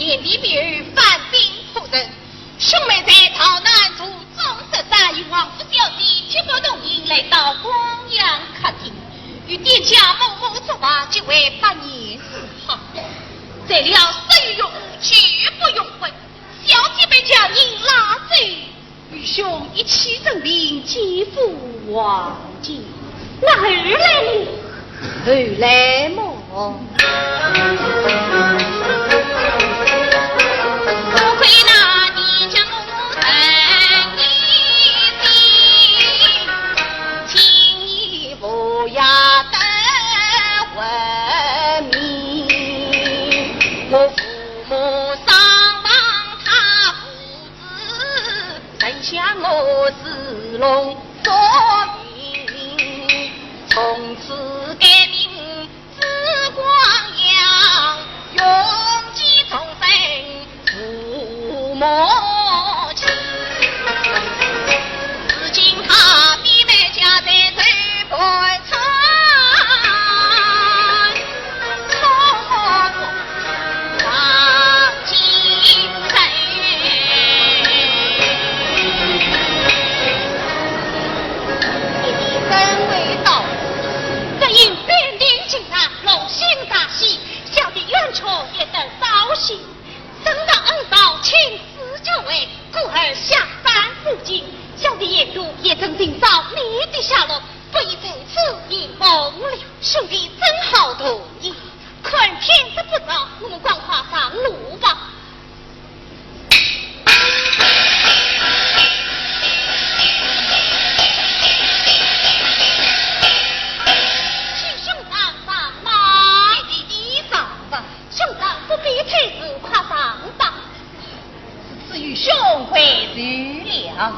面的别有番兵破阵，兄妹在逃难途中，这三与王府小姐结伴同行来到光阳客厅，与店家某某作罢，即为百年之好。醉了色欲欲绝不容婚，小姐被家人拉走，与兄一起准备见父王。 那后来呢？后来么？多亏那年将我生一心，今年我也得闻名。我父母双亡，他不 知，曾想我是龙所命，从此改名字光阳，永继终身父母情。如今他比卖家在这盘 这因兵临京难，龙心大喜，小弟冤屈也得昭雪。 圣上恩召，亲赐爵位，故而下凡赴京。小弟沿途也曾寻找你的下落，不意在此一梦了。兄弟真好同意，看天色不早，我们赶快上路吧。 请兄长上马。弟弟上吧。兄长不必推辞，快上吧。只有兄跪受了。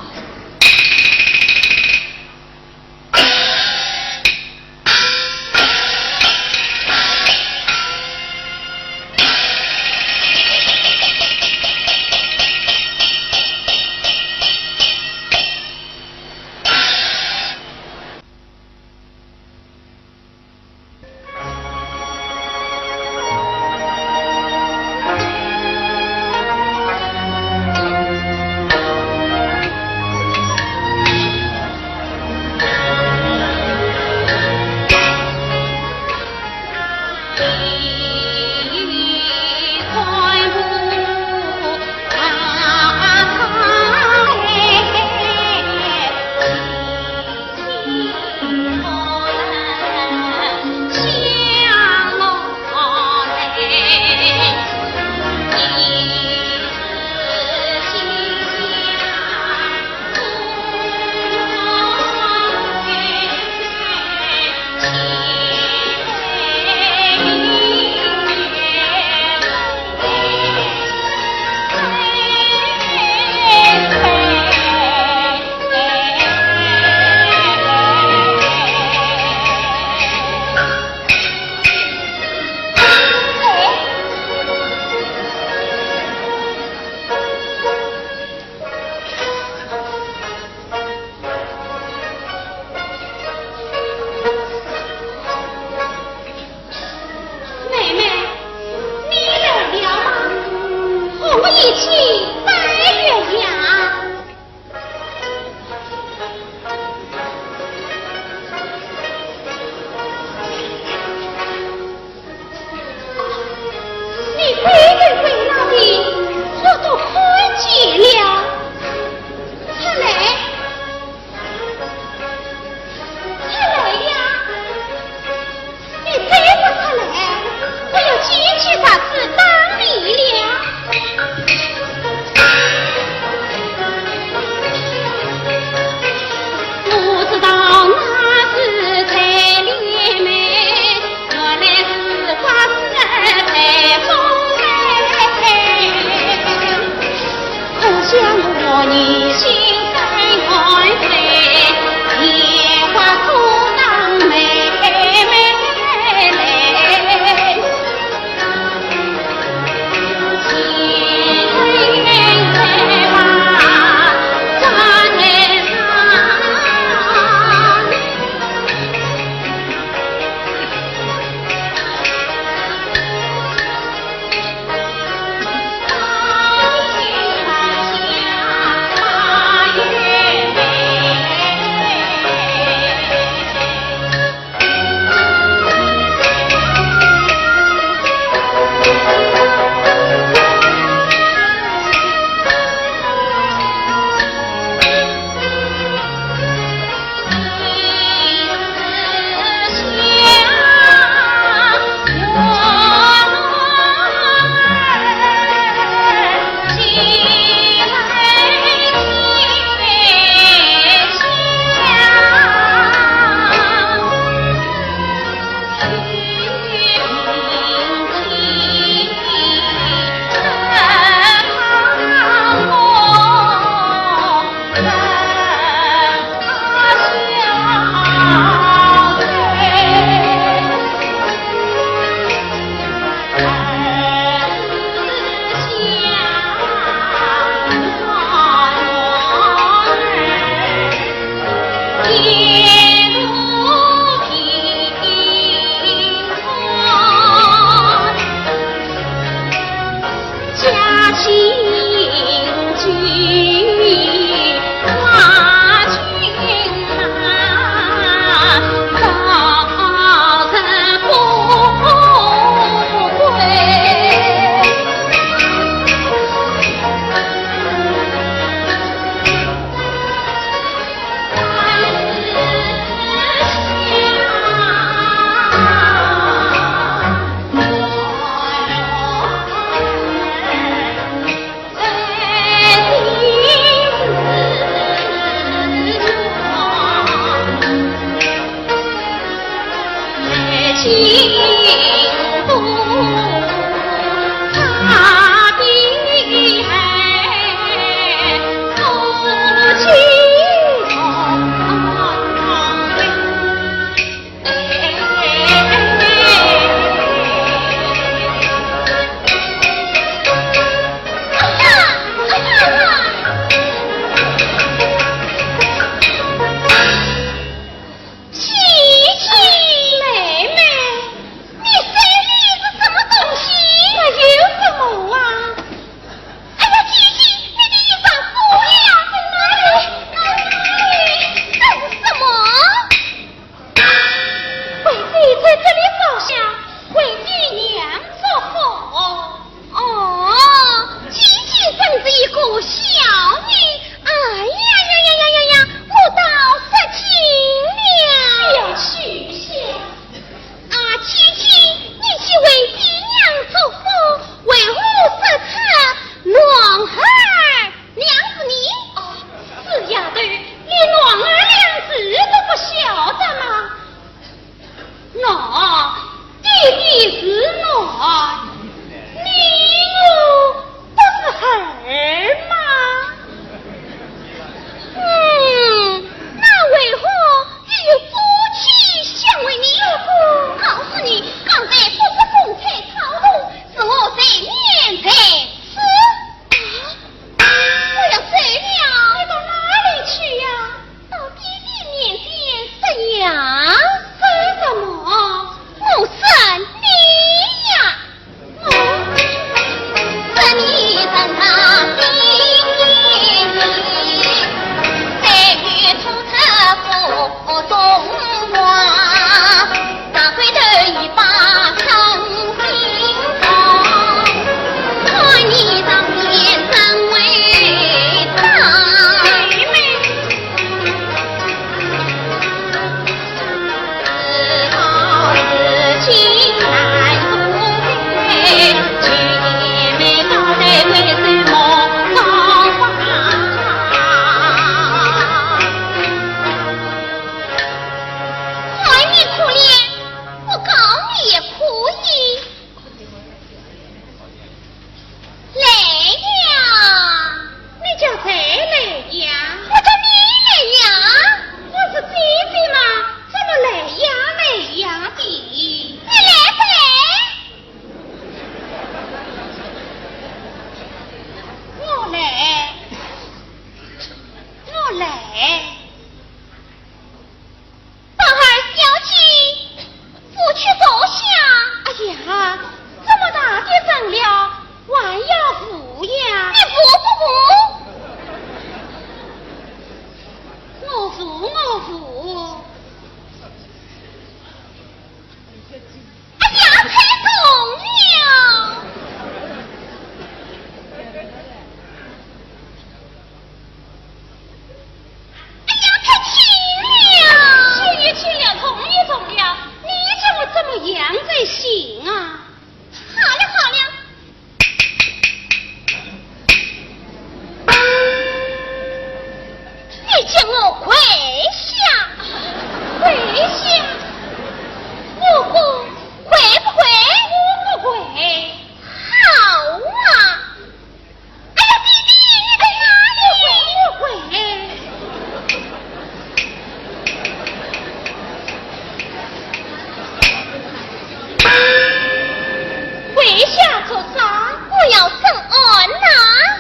要审案呐？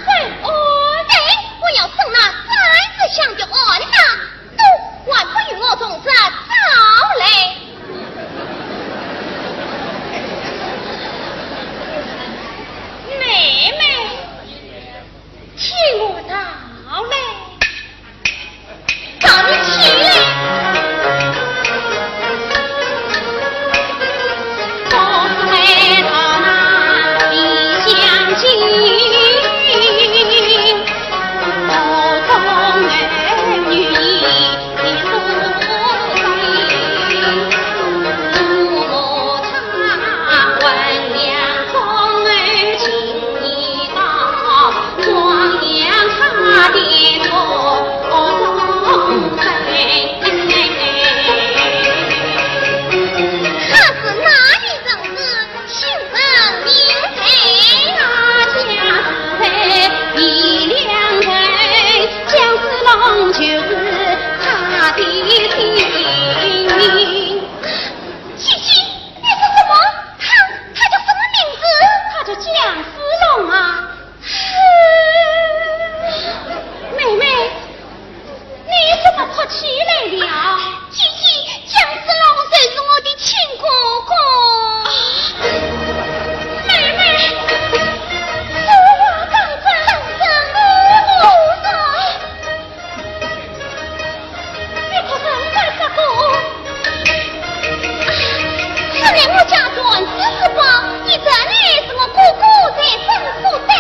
审案？哎，我要审那三十箱的案呐，都还不与我从实招来。妹妹，请我招来。 找你去。他是哪里人士？姓甚名谁？姐姐，你说什么？他，他叫什么名字？他叫姜思龙啊。妹妹，你怎么哭起来了？姐姐，姜思龙就是我的亲哥哥。妹妹，此话当真？当真，我说。你可真在说我？此乃我家传世之宝，你这里是我哥哥在生父的。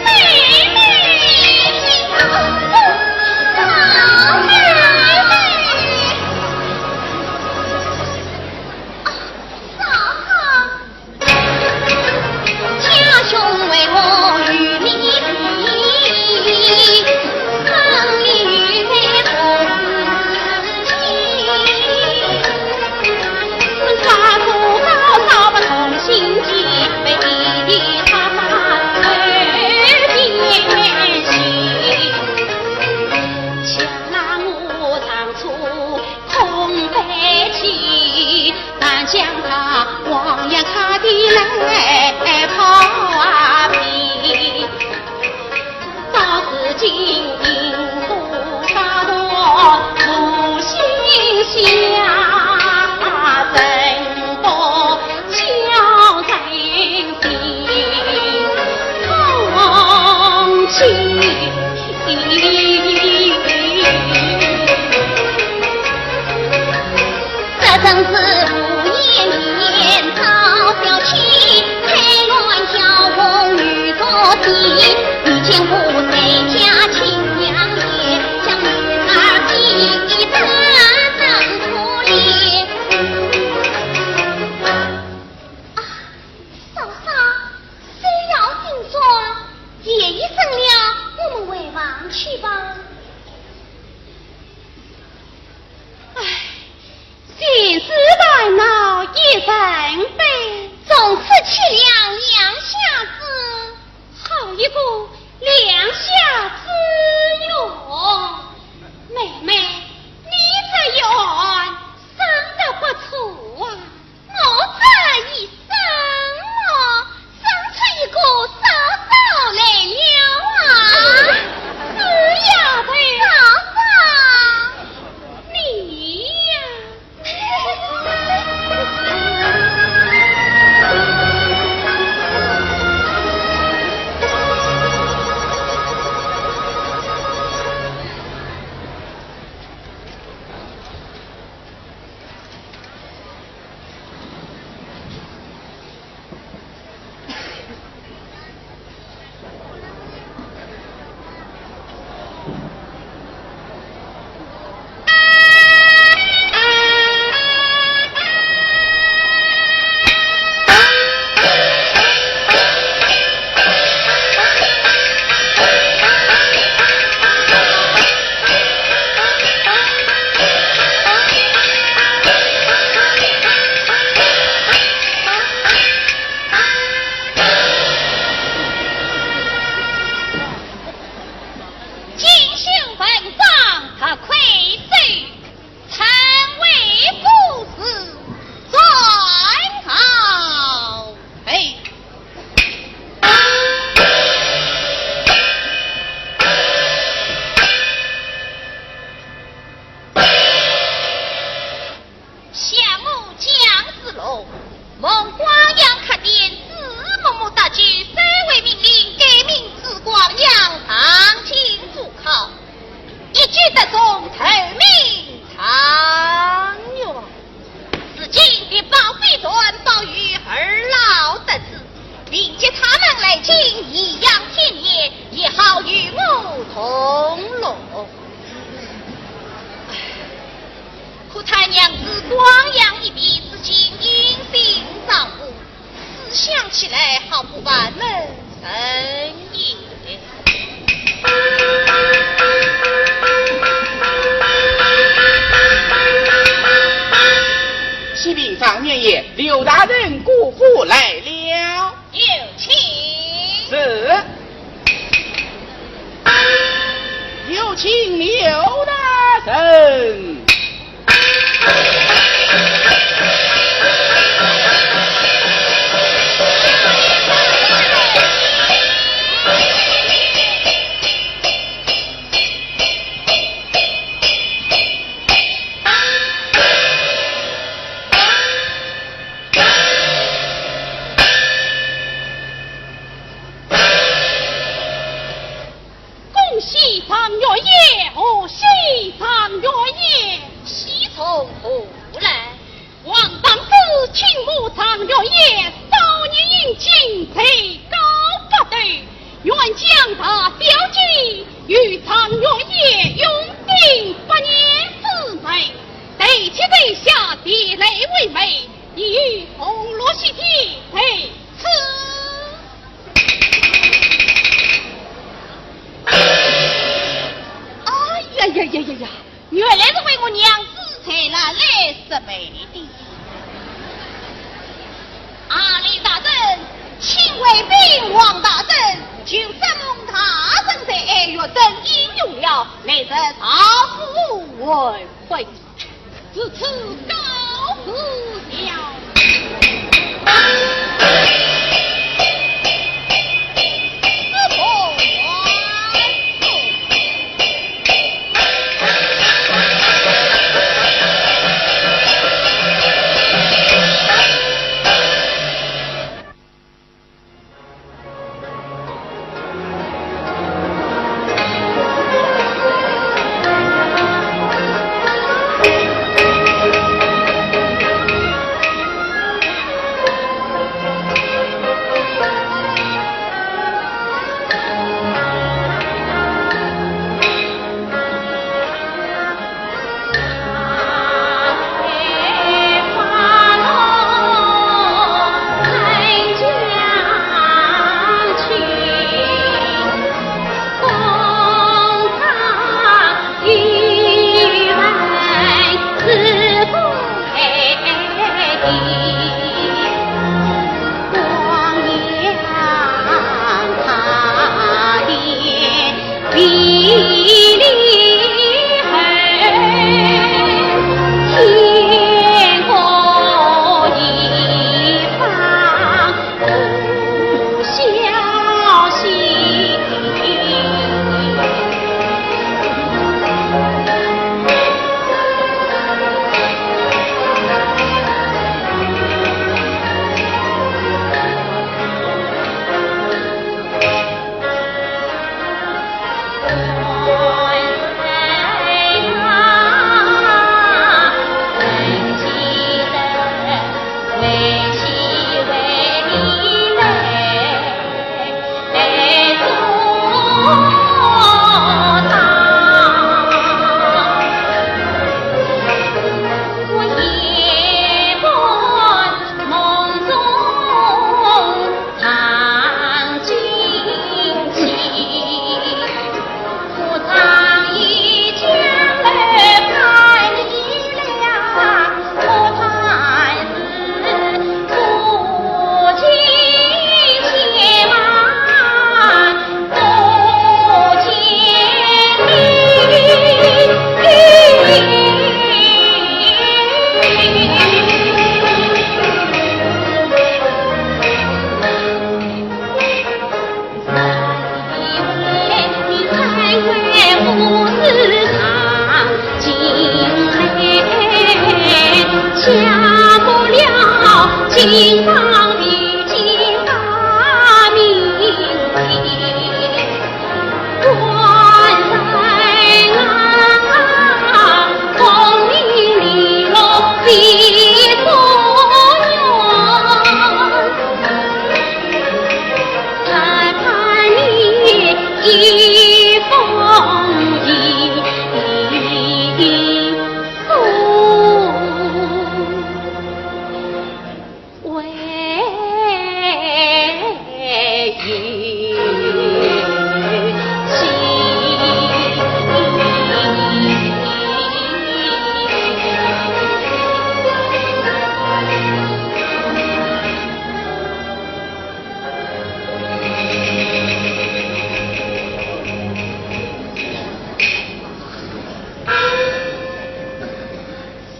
妹妹，啊，妹妹，啊，嫂嫂。蒙光阳客店，紫木木搭救，三位命令，改名紫光阳，上京赴考，一举得中，头名状元。如今的宝贝团，保与二老得知，凭借他们来京，颐养天年，也好与我同乐。唉，可叹娘子光阳一别，至今音信尚无，思想起来，好不烦闷神怡。启禀状元爷，刘大人过府来了。有请。是。有请刘大人。恭喜状元爷，贺喜状元爷。喜从何来？王当主请我状元爷，少年英俊，才高八斗，愿将大小姐与状元爷永定百年之美，待妾在下，前来为媒，已有红罗喜帖在此。 哎呀呀呀呀呀！原来是为我娘子才拿来说媒的。啊，刘大人，请回禀王大人，就说蒙大人在爱，越赠英雄了，来日赵府完婚。 至此告辞了。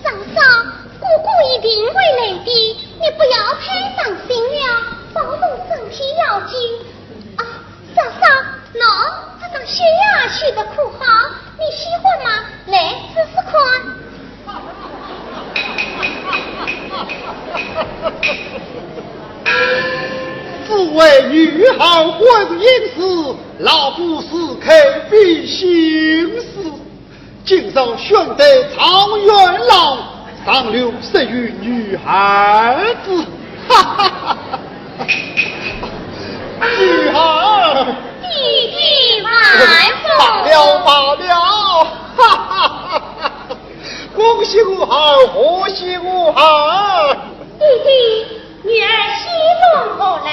嫂嫂，哥哥一定会来的，你不要太伤心了，保重身体要紧。啊，嫂嫂，喏，这双靴呀，靴得可好，你喜欢吗？来，试试看。只为女儿婚姻事，老夫自开必行事。 今朝选得状元郎，上联赐与女儿子。哈哈哈哈！女儿，爹爹万岁！罢了，罢了，哈哈哈哈！恭喜我儿，贺喜我儿！爹爹，女儿喜从何来？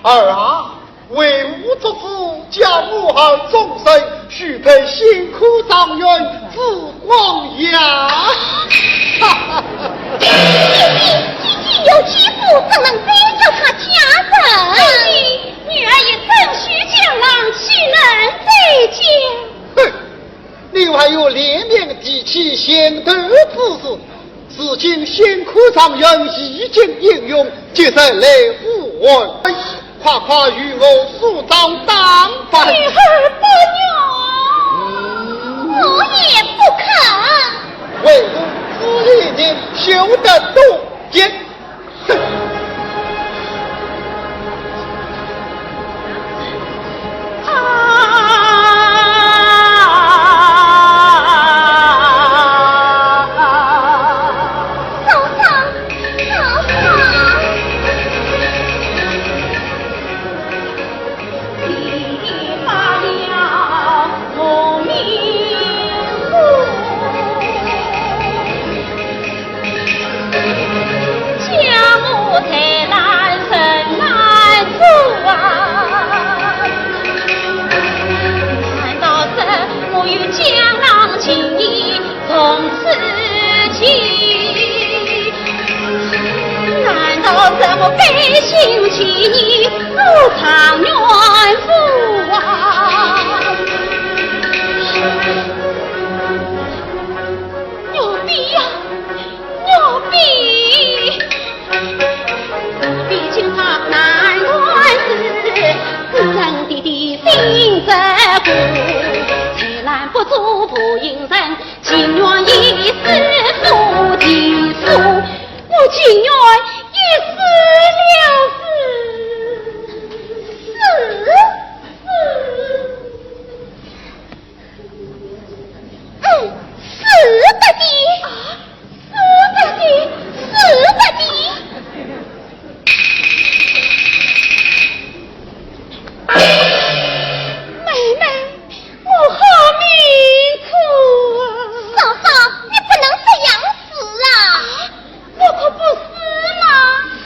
儿啊， 为父作主，将我儿终身许配新科状元朱光亚。哈哈，爹爹，爹爹，有其父，怎能再叫他嫁人？爹爹，女儿一生许江郎，岂能再嫁？哼， 你还有脸面提起前头之事？如今新科状元已经应允，即日来赴安排，快快与我梳妆打扮。女儿不愿，我也不肯。为父知礼，你休得多言。 嗯，是的，爹。啊，是的，爹，是的，爹。妹妹，我好命苦啊！嫂嫂，你不能这样子啊！啊，我可不是嘛。是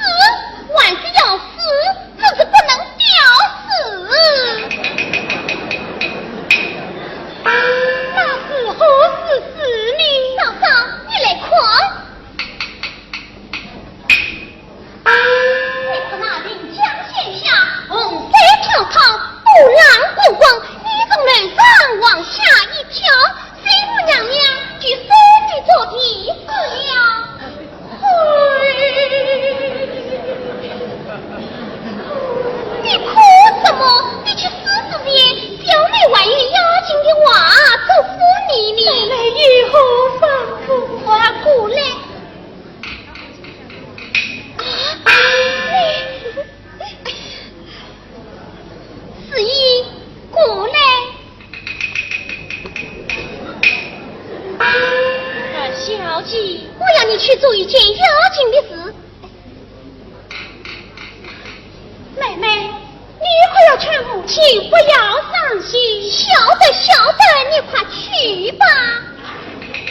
请不要伤心。晓得，晓得，你快去吧。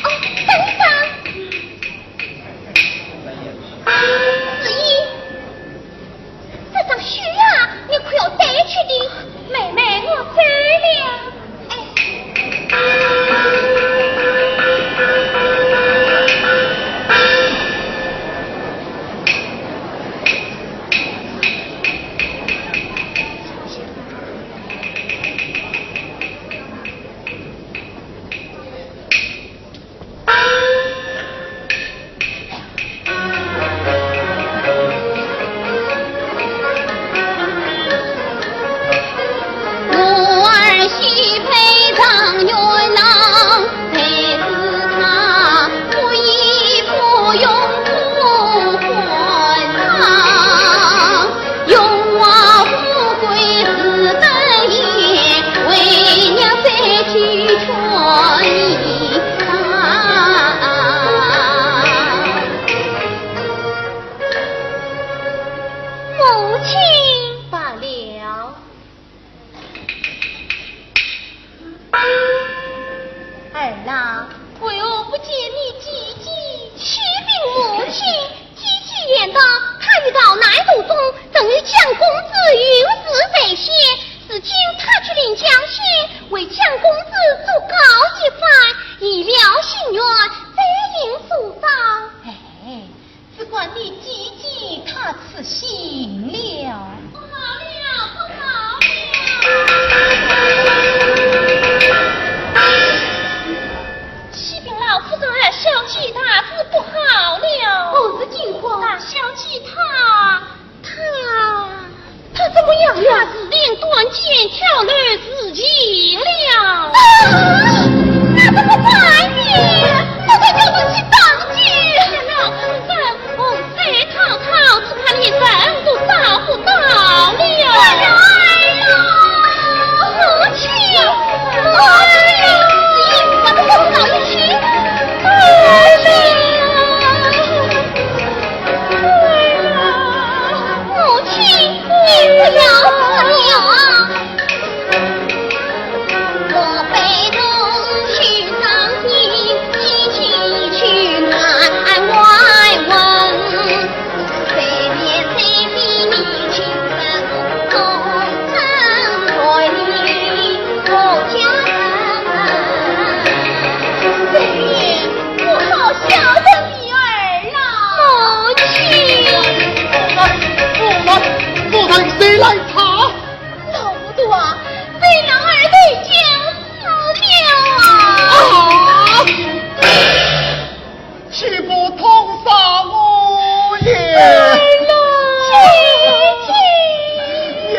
哦，等等。子怡，这张书啊，你可要带去的。妹妹，我走了。哎。母亲。罢了。儿啊，为何不见你姐姐？启禀母亲，姐姐言道，她欲到南途中，正与江公子有事在先，如今她去临江县，为江公子祝告一番，以了心愿，再行疏导。哎， 只怪你姐姐她痴心了。不好了，不好了！启禀老夫人，小姐大事不好了。何事惊慌？大小姐她，她 她怎么样了？她自寻短见，跳楼自尽了。啊，那怎么办呢？我可叫人去搭救。老夫人，洪水滔滔，只怕连人都找不到了。哎呀，母亲，母亲，把这个老爷去。哎呀！ 母亲，你不要哭了。我好孝顺你儿啊。母亲。夫人，夫人，夫人，谁来查？老糊涂啊，被男儿推将死了啊！啊！岂不痛杀我也？儿啊，姐姐。女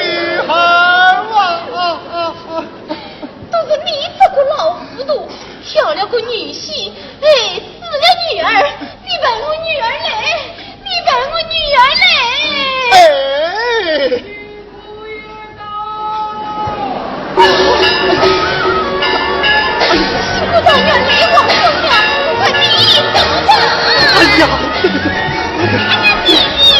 儿啊！ 都是你这个老糊涂，挑了个女婿，害死了女儿。你问我女儿嘞？你问我女儿嘞？哎！哎呀，这个，这个，哎呀，姐姐，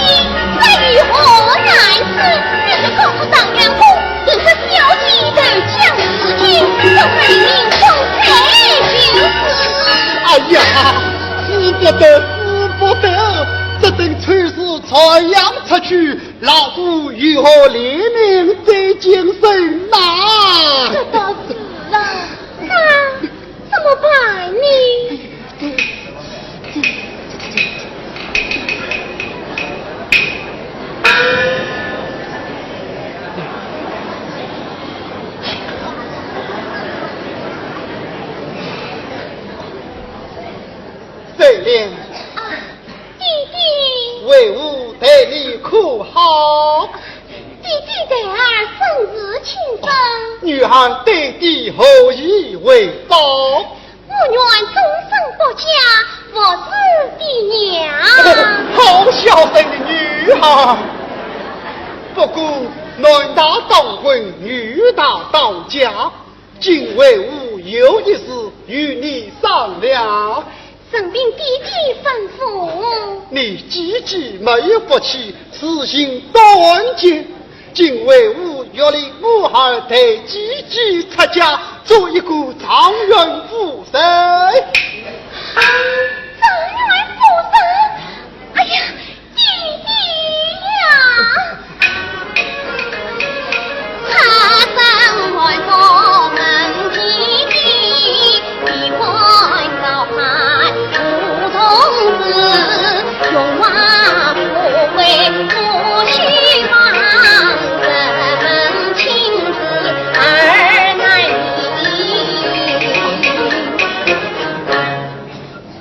这有何难事？你是告诉张相公， 正是小姐投江自尽，这块名声在就是。哎呀，使不得，使不得！这等丑事传扬出去，老夫有何脸面再见人呐？这倒是啊，那 怎么办呢？水莲。啊，爹爹。为父待你可好？ 爹爹待儿甚是称真。女儿对爹何以为报？我愿终身不嫁，服侍爹娘。好孝顺的女儿。不过男大当婚，女大当嫁，今为父有一事与你商量。 任凭爹爹吩咐。你姐姐没有福气，自寻短见。今为父欲立女儿代姐姐出嫁，做一个状元夫人。状元夫人？哎呀，爹爹呀！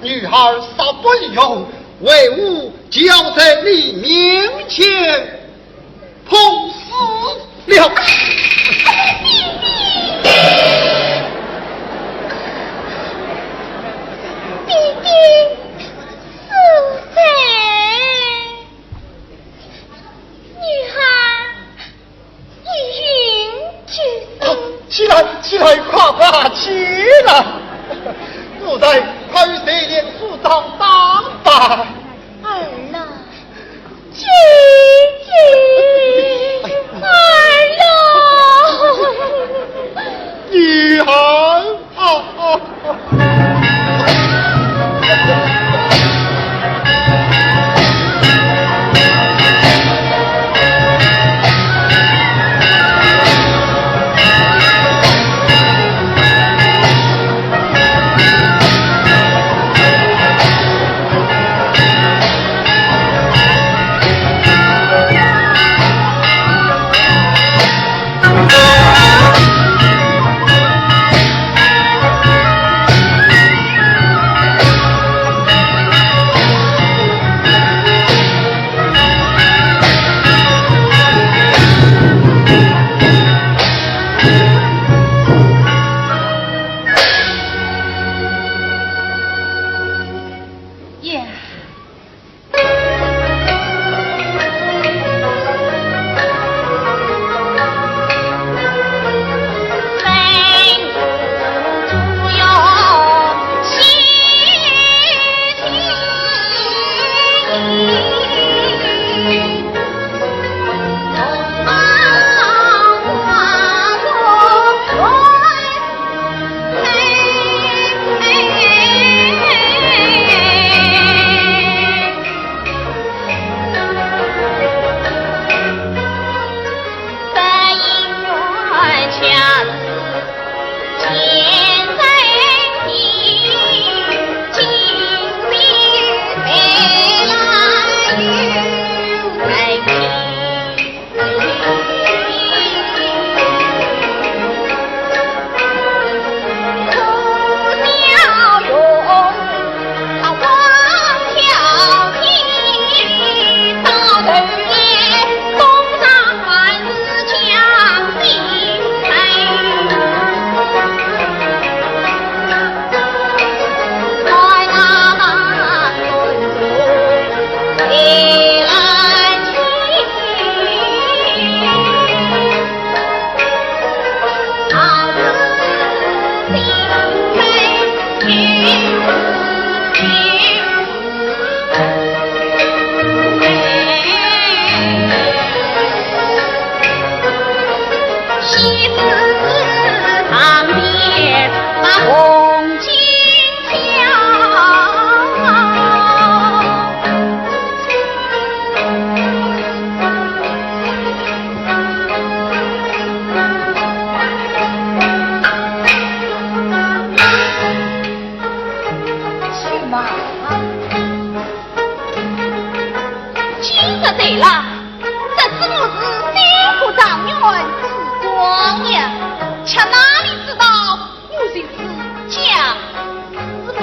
女儿煞不利用，为父就要在你面前碰死了。爹爹，恕罪。 女儿一饮即死。啊，起来，起来，快快起来！奴才快与水帘梳妆打扮。儿啊，姐姐，儿啊！女儿啊！呀，今日对了，这是我是三个状元之光呀，却哪里知道我就是假子文。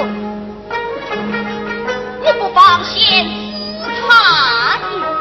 我不妨先试探一下。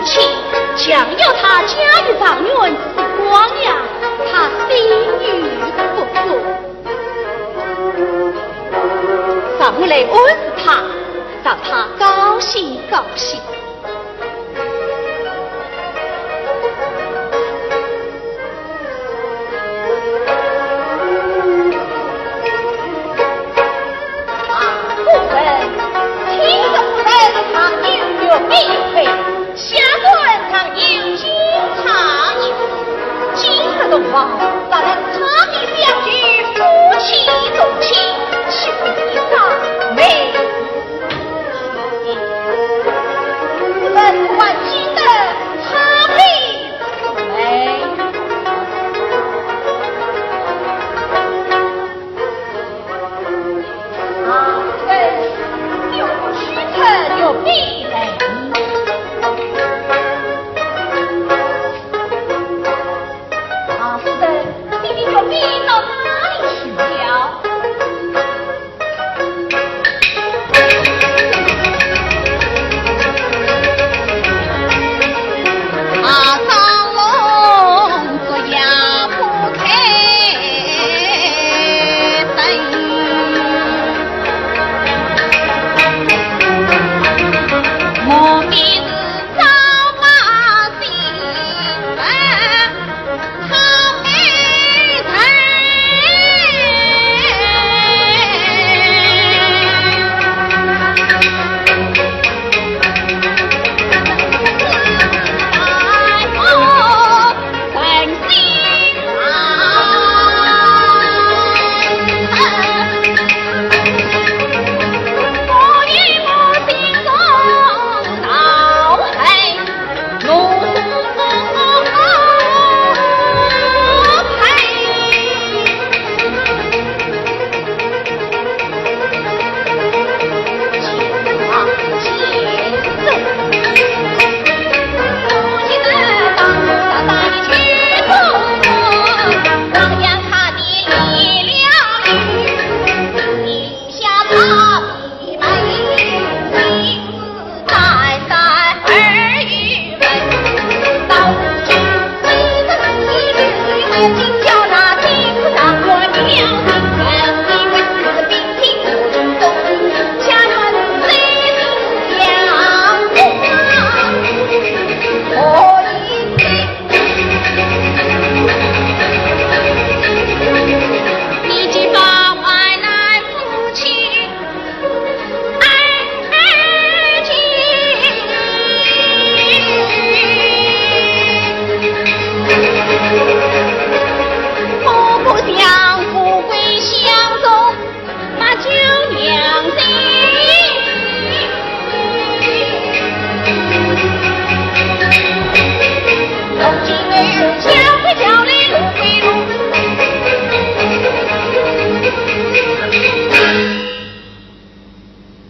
情，强要他嫁与状元是光呀，他心有不甘。让我来安慰他，让他高兴高兴。 啊，夫人，听说夫人上有玉娣，下官上有金钗。今日洞房，若能差点相聚，夫妻同庆，岂不一场美事？夫人还记得他的 哎。啊，夫人，有不许退，有必来。啊，夫人，你的玉娣到哪里去了？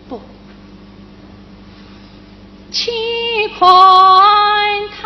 不，且看他。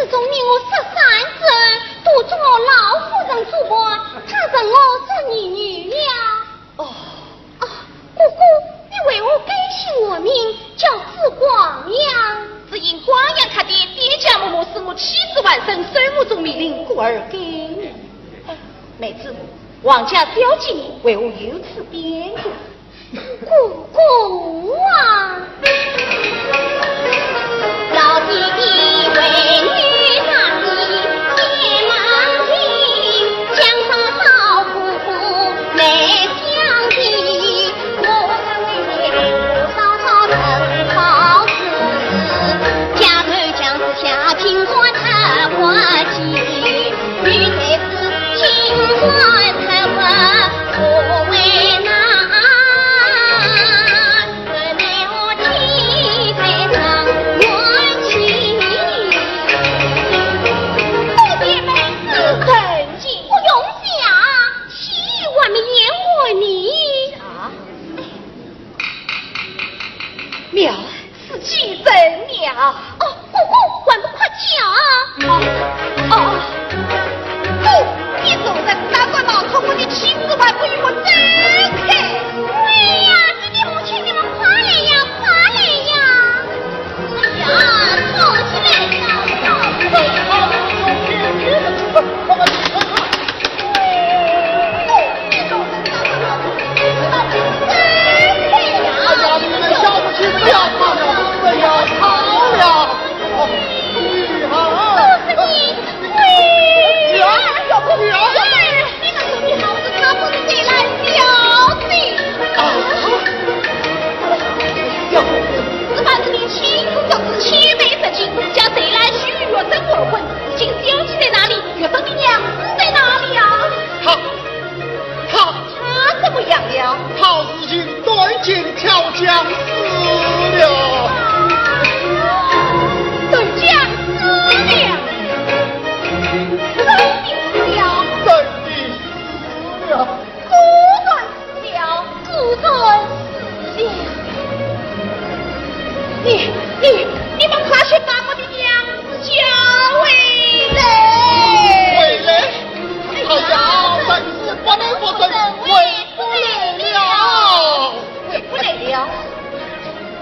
总命我十三只，都做我老夫人主婆，她认我做义女了。哦。啊，哥哥，你为何改姓我名，叫紫光娘？只因光阳客店店家嬷嬷赐我妻子还生，收我做媒人，故而改名。哦，妹子，王家小姐为何有此变故？ 哥哥啊！妙， 是几人呀？哦，哥哥，还不快叫啊！哦，哦，哦，你做人哪敢冒充我的妻子，还不与我走开？哎呀，爹爹母亲，你们快来呀，快来呀！哎呀，吵起来了，吵起来了！ 哎呀，你们小姐不要吵了，不要吵了。哦，女儿。告诉你，女儿。女儿，女儿。你们说的好是她不是谁来小姐？啊？小姐。只怕是你亲口告知，千万不要叫谁来许愿，这个鬼魂，如今小姐在哪里？ 月生的娘子在哪里呀？她，她，她怎么样了？她如今断剑跳江死了。断江死了？真的死了？真的死了。果然 果然死了。你，你，你们快去把我的娘子叫回来。回来？她呀，真是不能不走，回不来了。回不来了？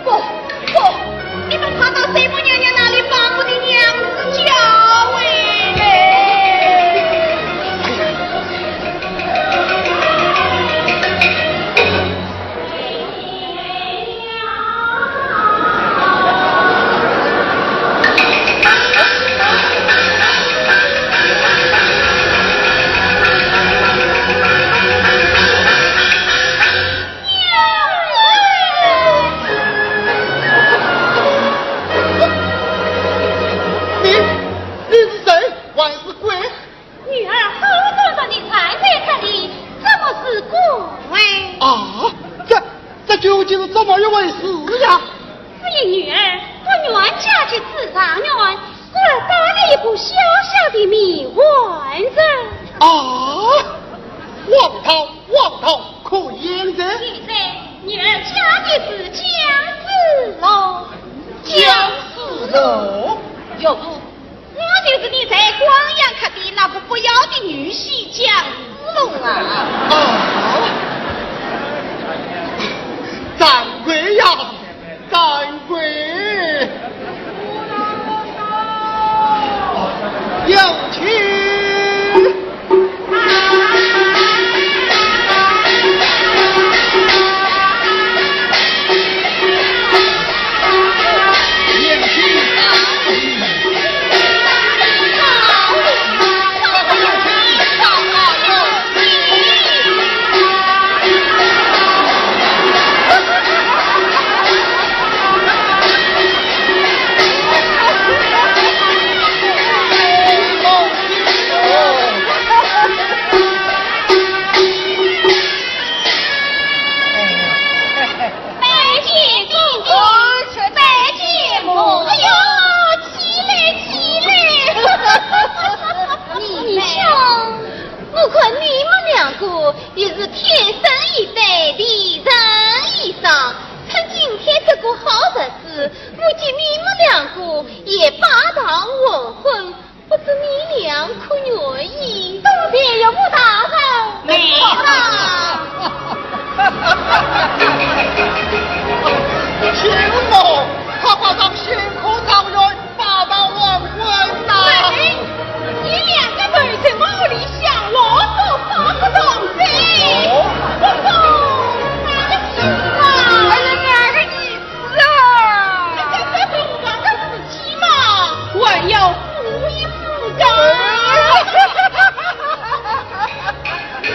不，不，你们快到水母娘娘那里把我的娘子叫回来。你，你是谁？还是鬼？ 女儿好端端地站在这里，怎么是鬼？啊，这，这究竟是怎么一回事呀？只因女儿不愿嫁给紫状元，故而带了一个小小的迷魂阵。啊，荒唐，荒唐，可以的。现在女儿嫁的是江子龙。江子龙？岳父， 我就是你在光阳客店那个不要的女婿江子龙啊。啊，掌柜呀，掌柜。有请。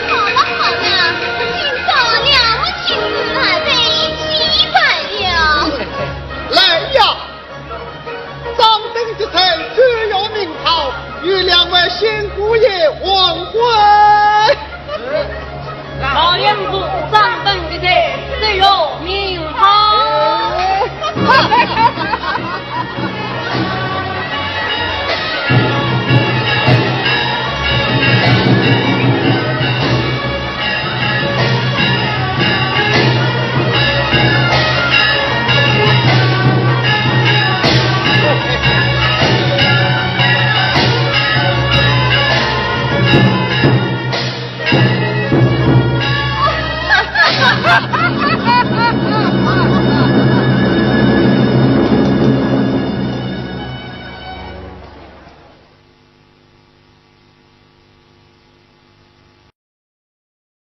好了好了，今朝两位亲子来得稀罕了。来呀，掌灯结彩，酒要明朝，与两位新姑爷黄昏。老爷不，掌灯结彩，酒要明朝。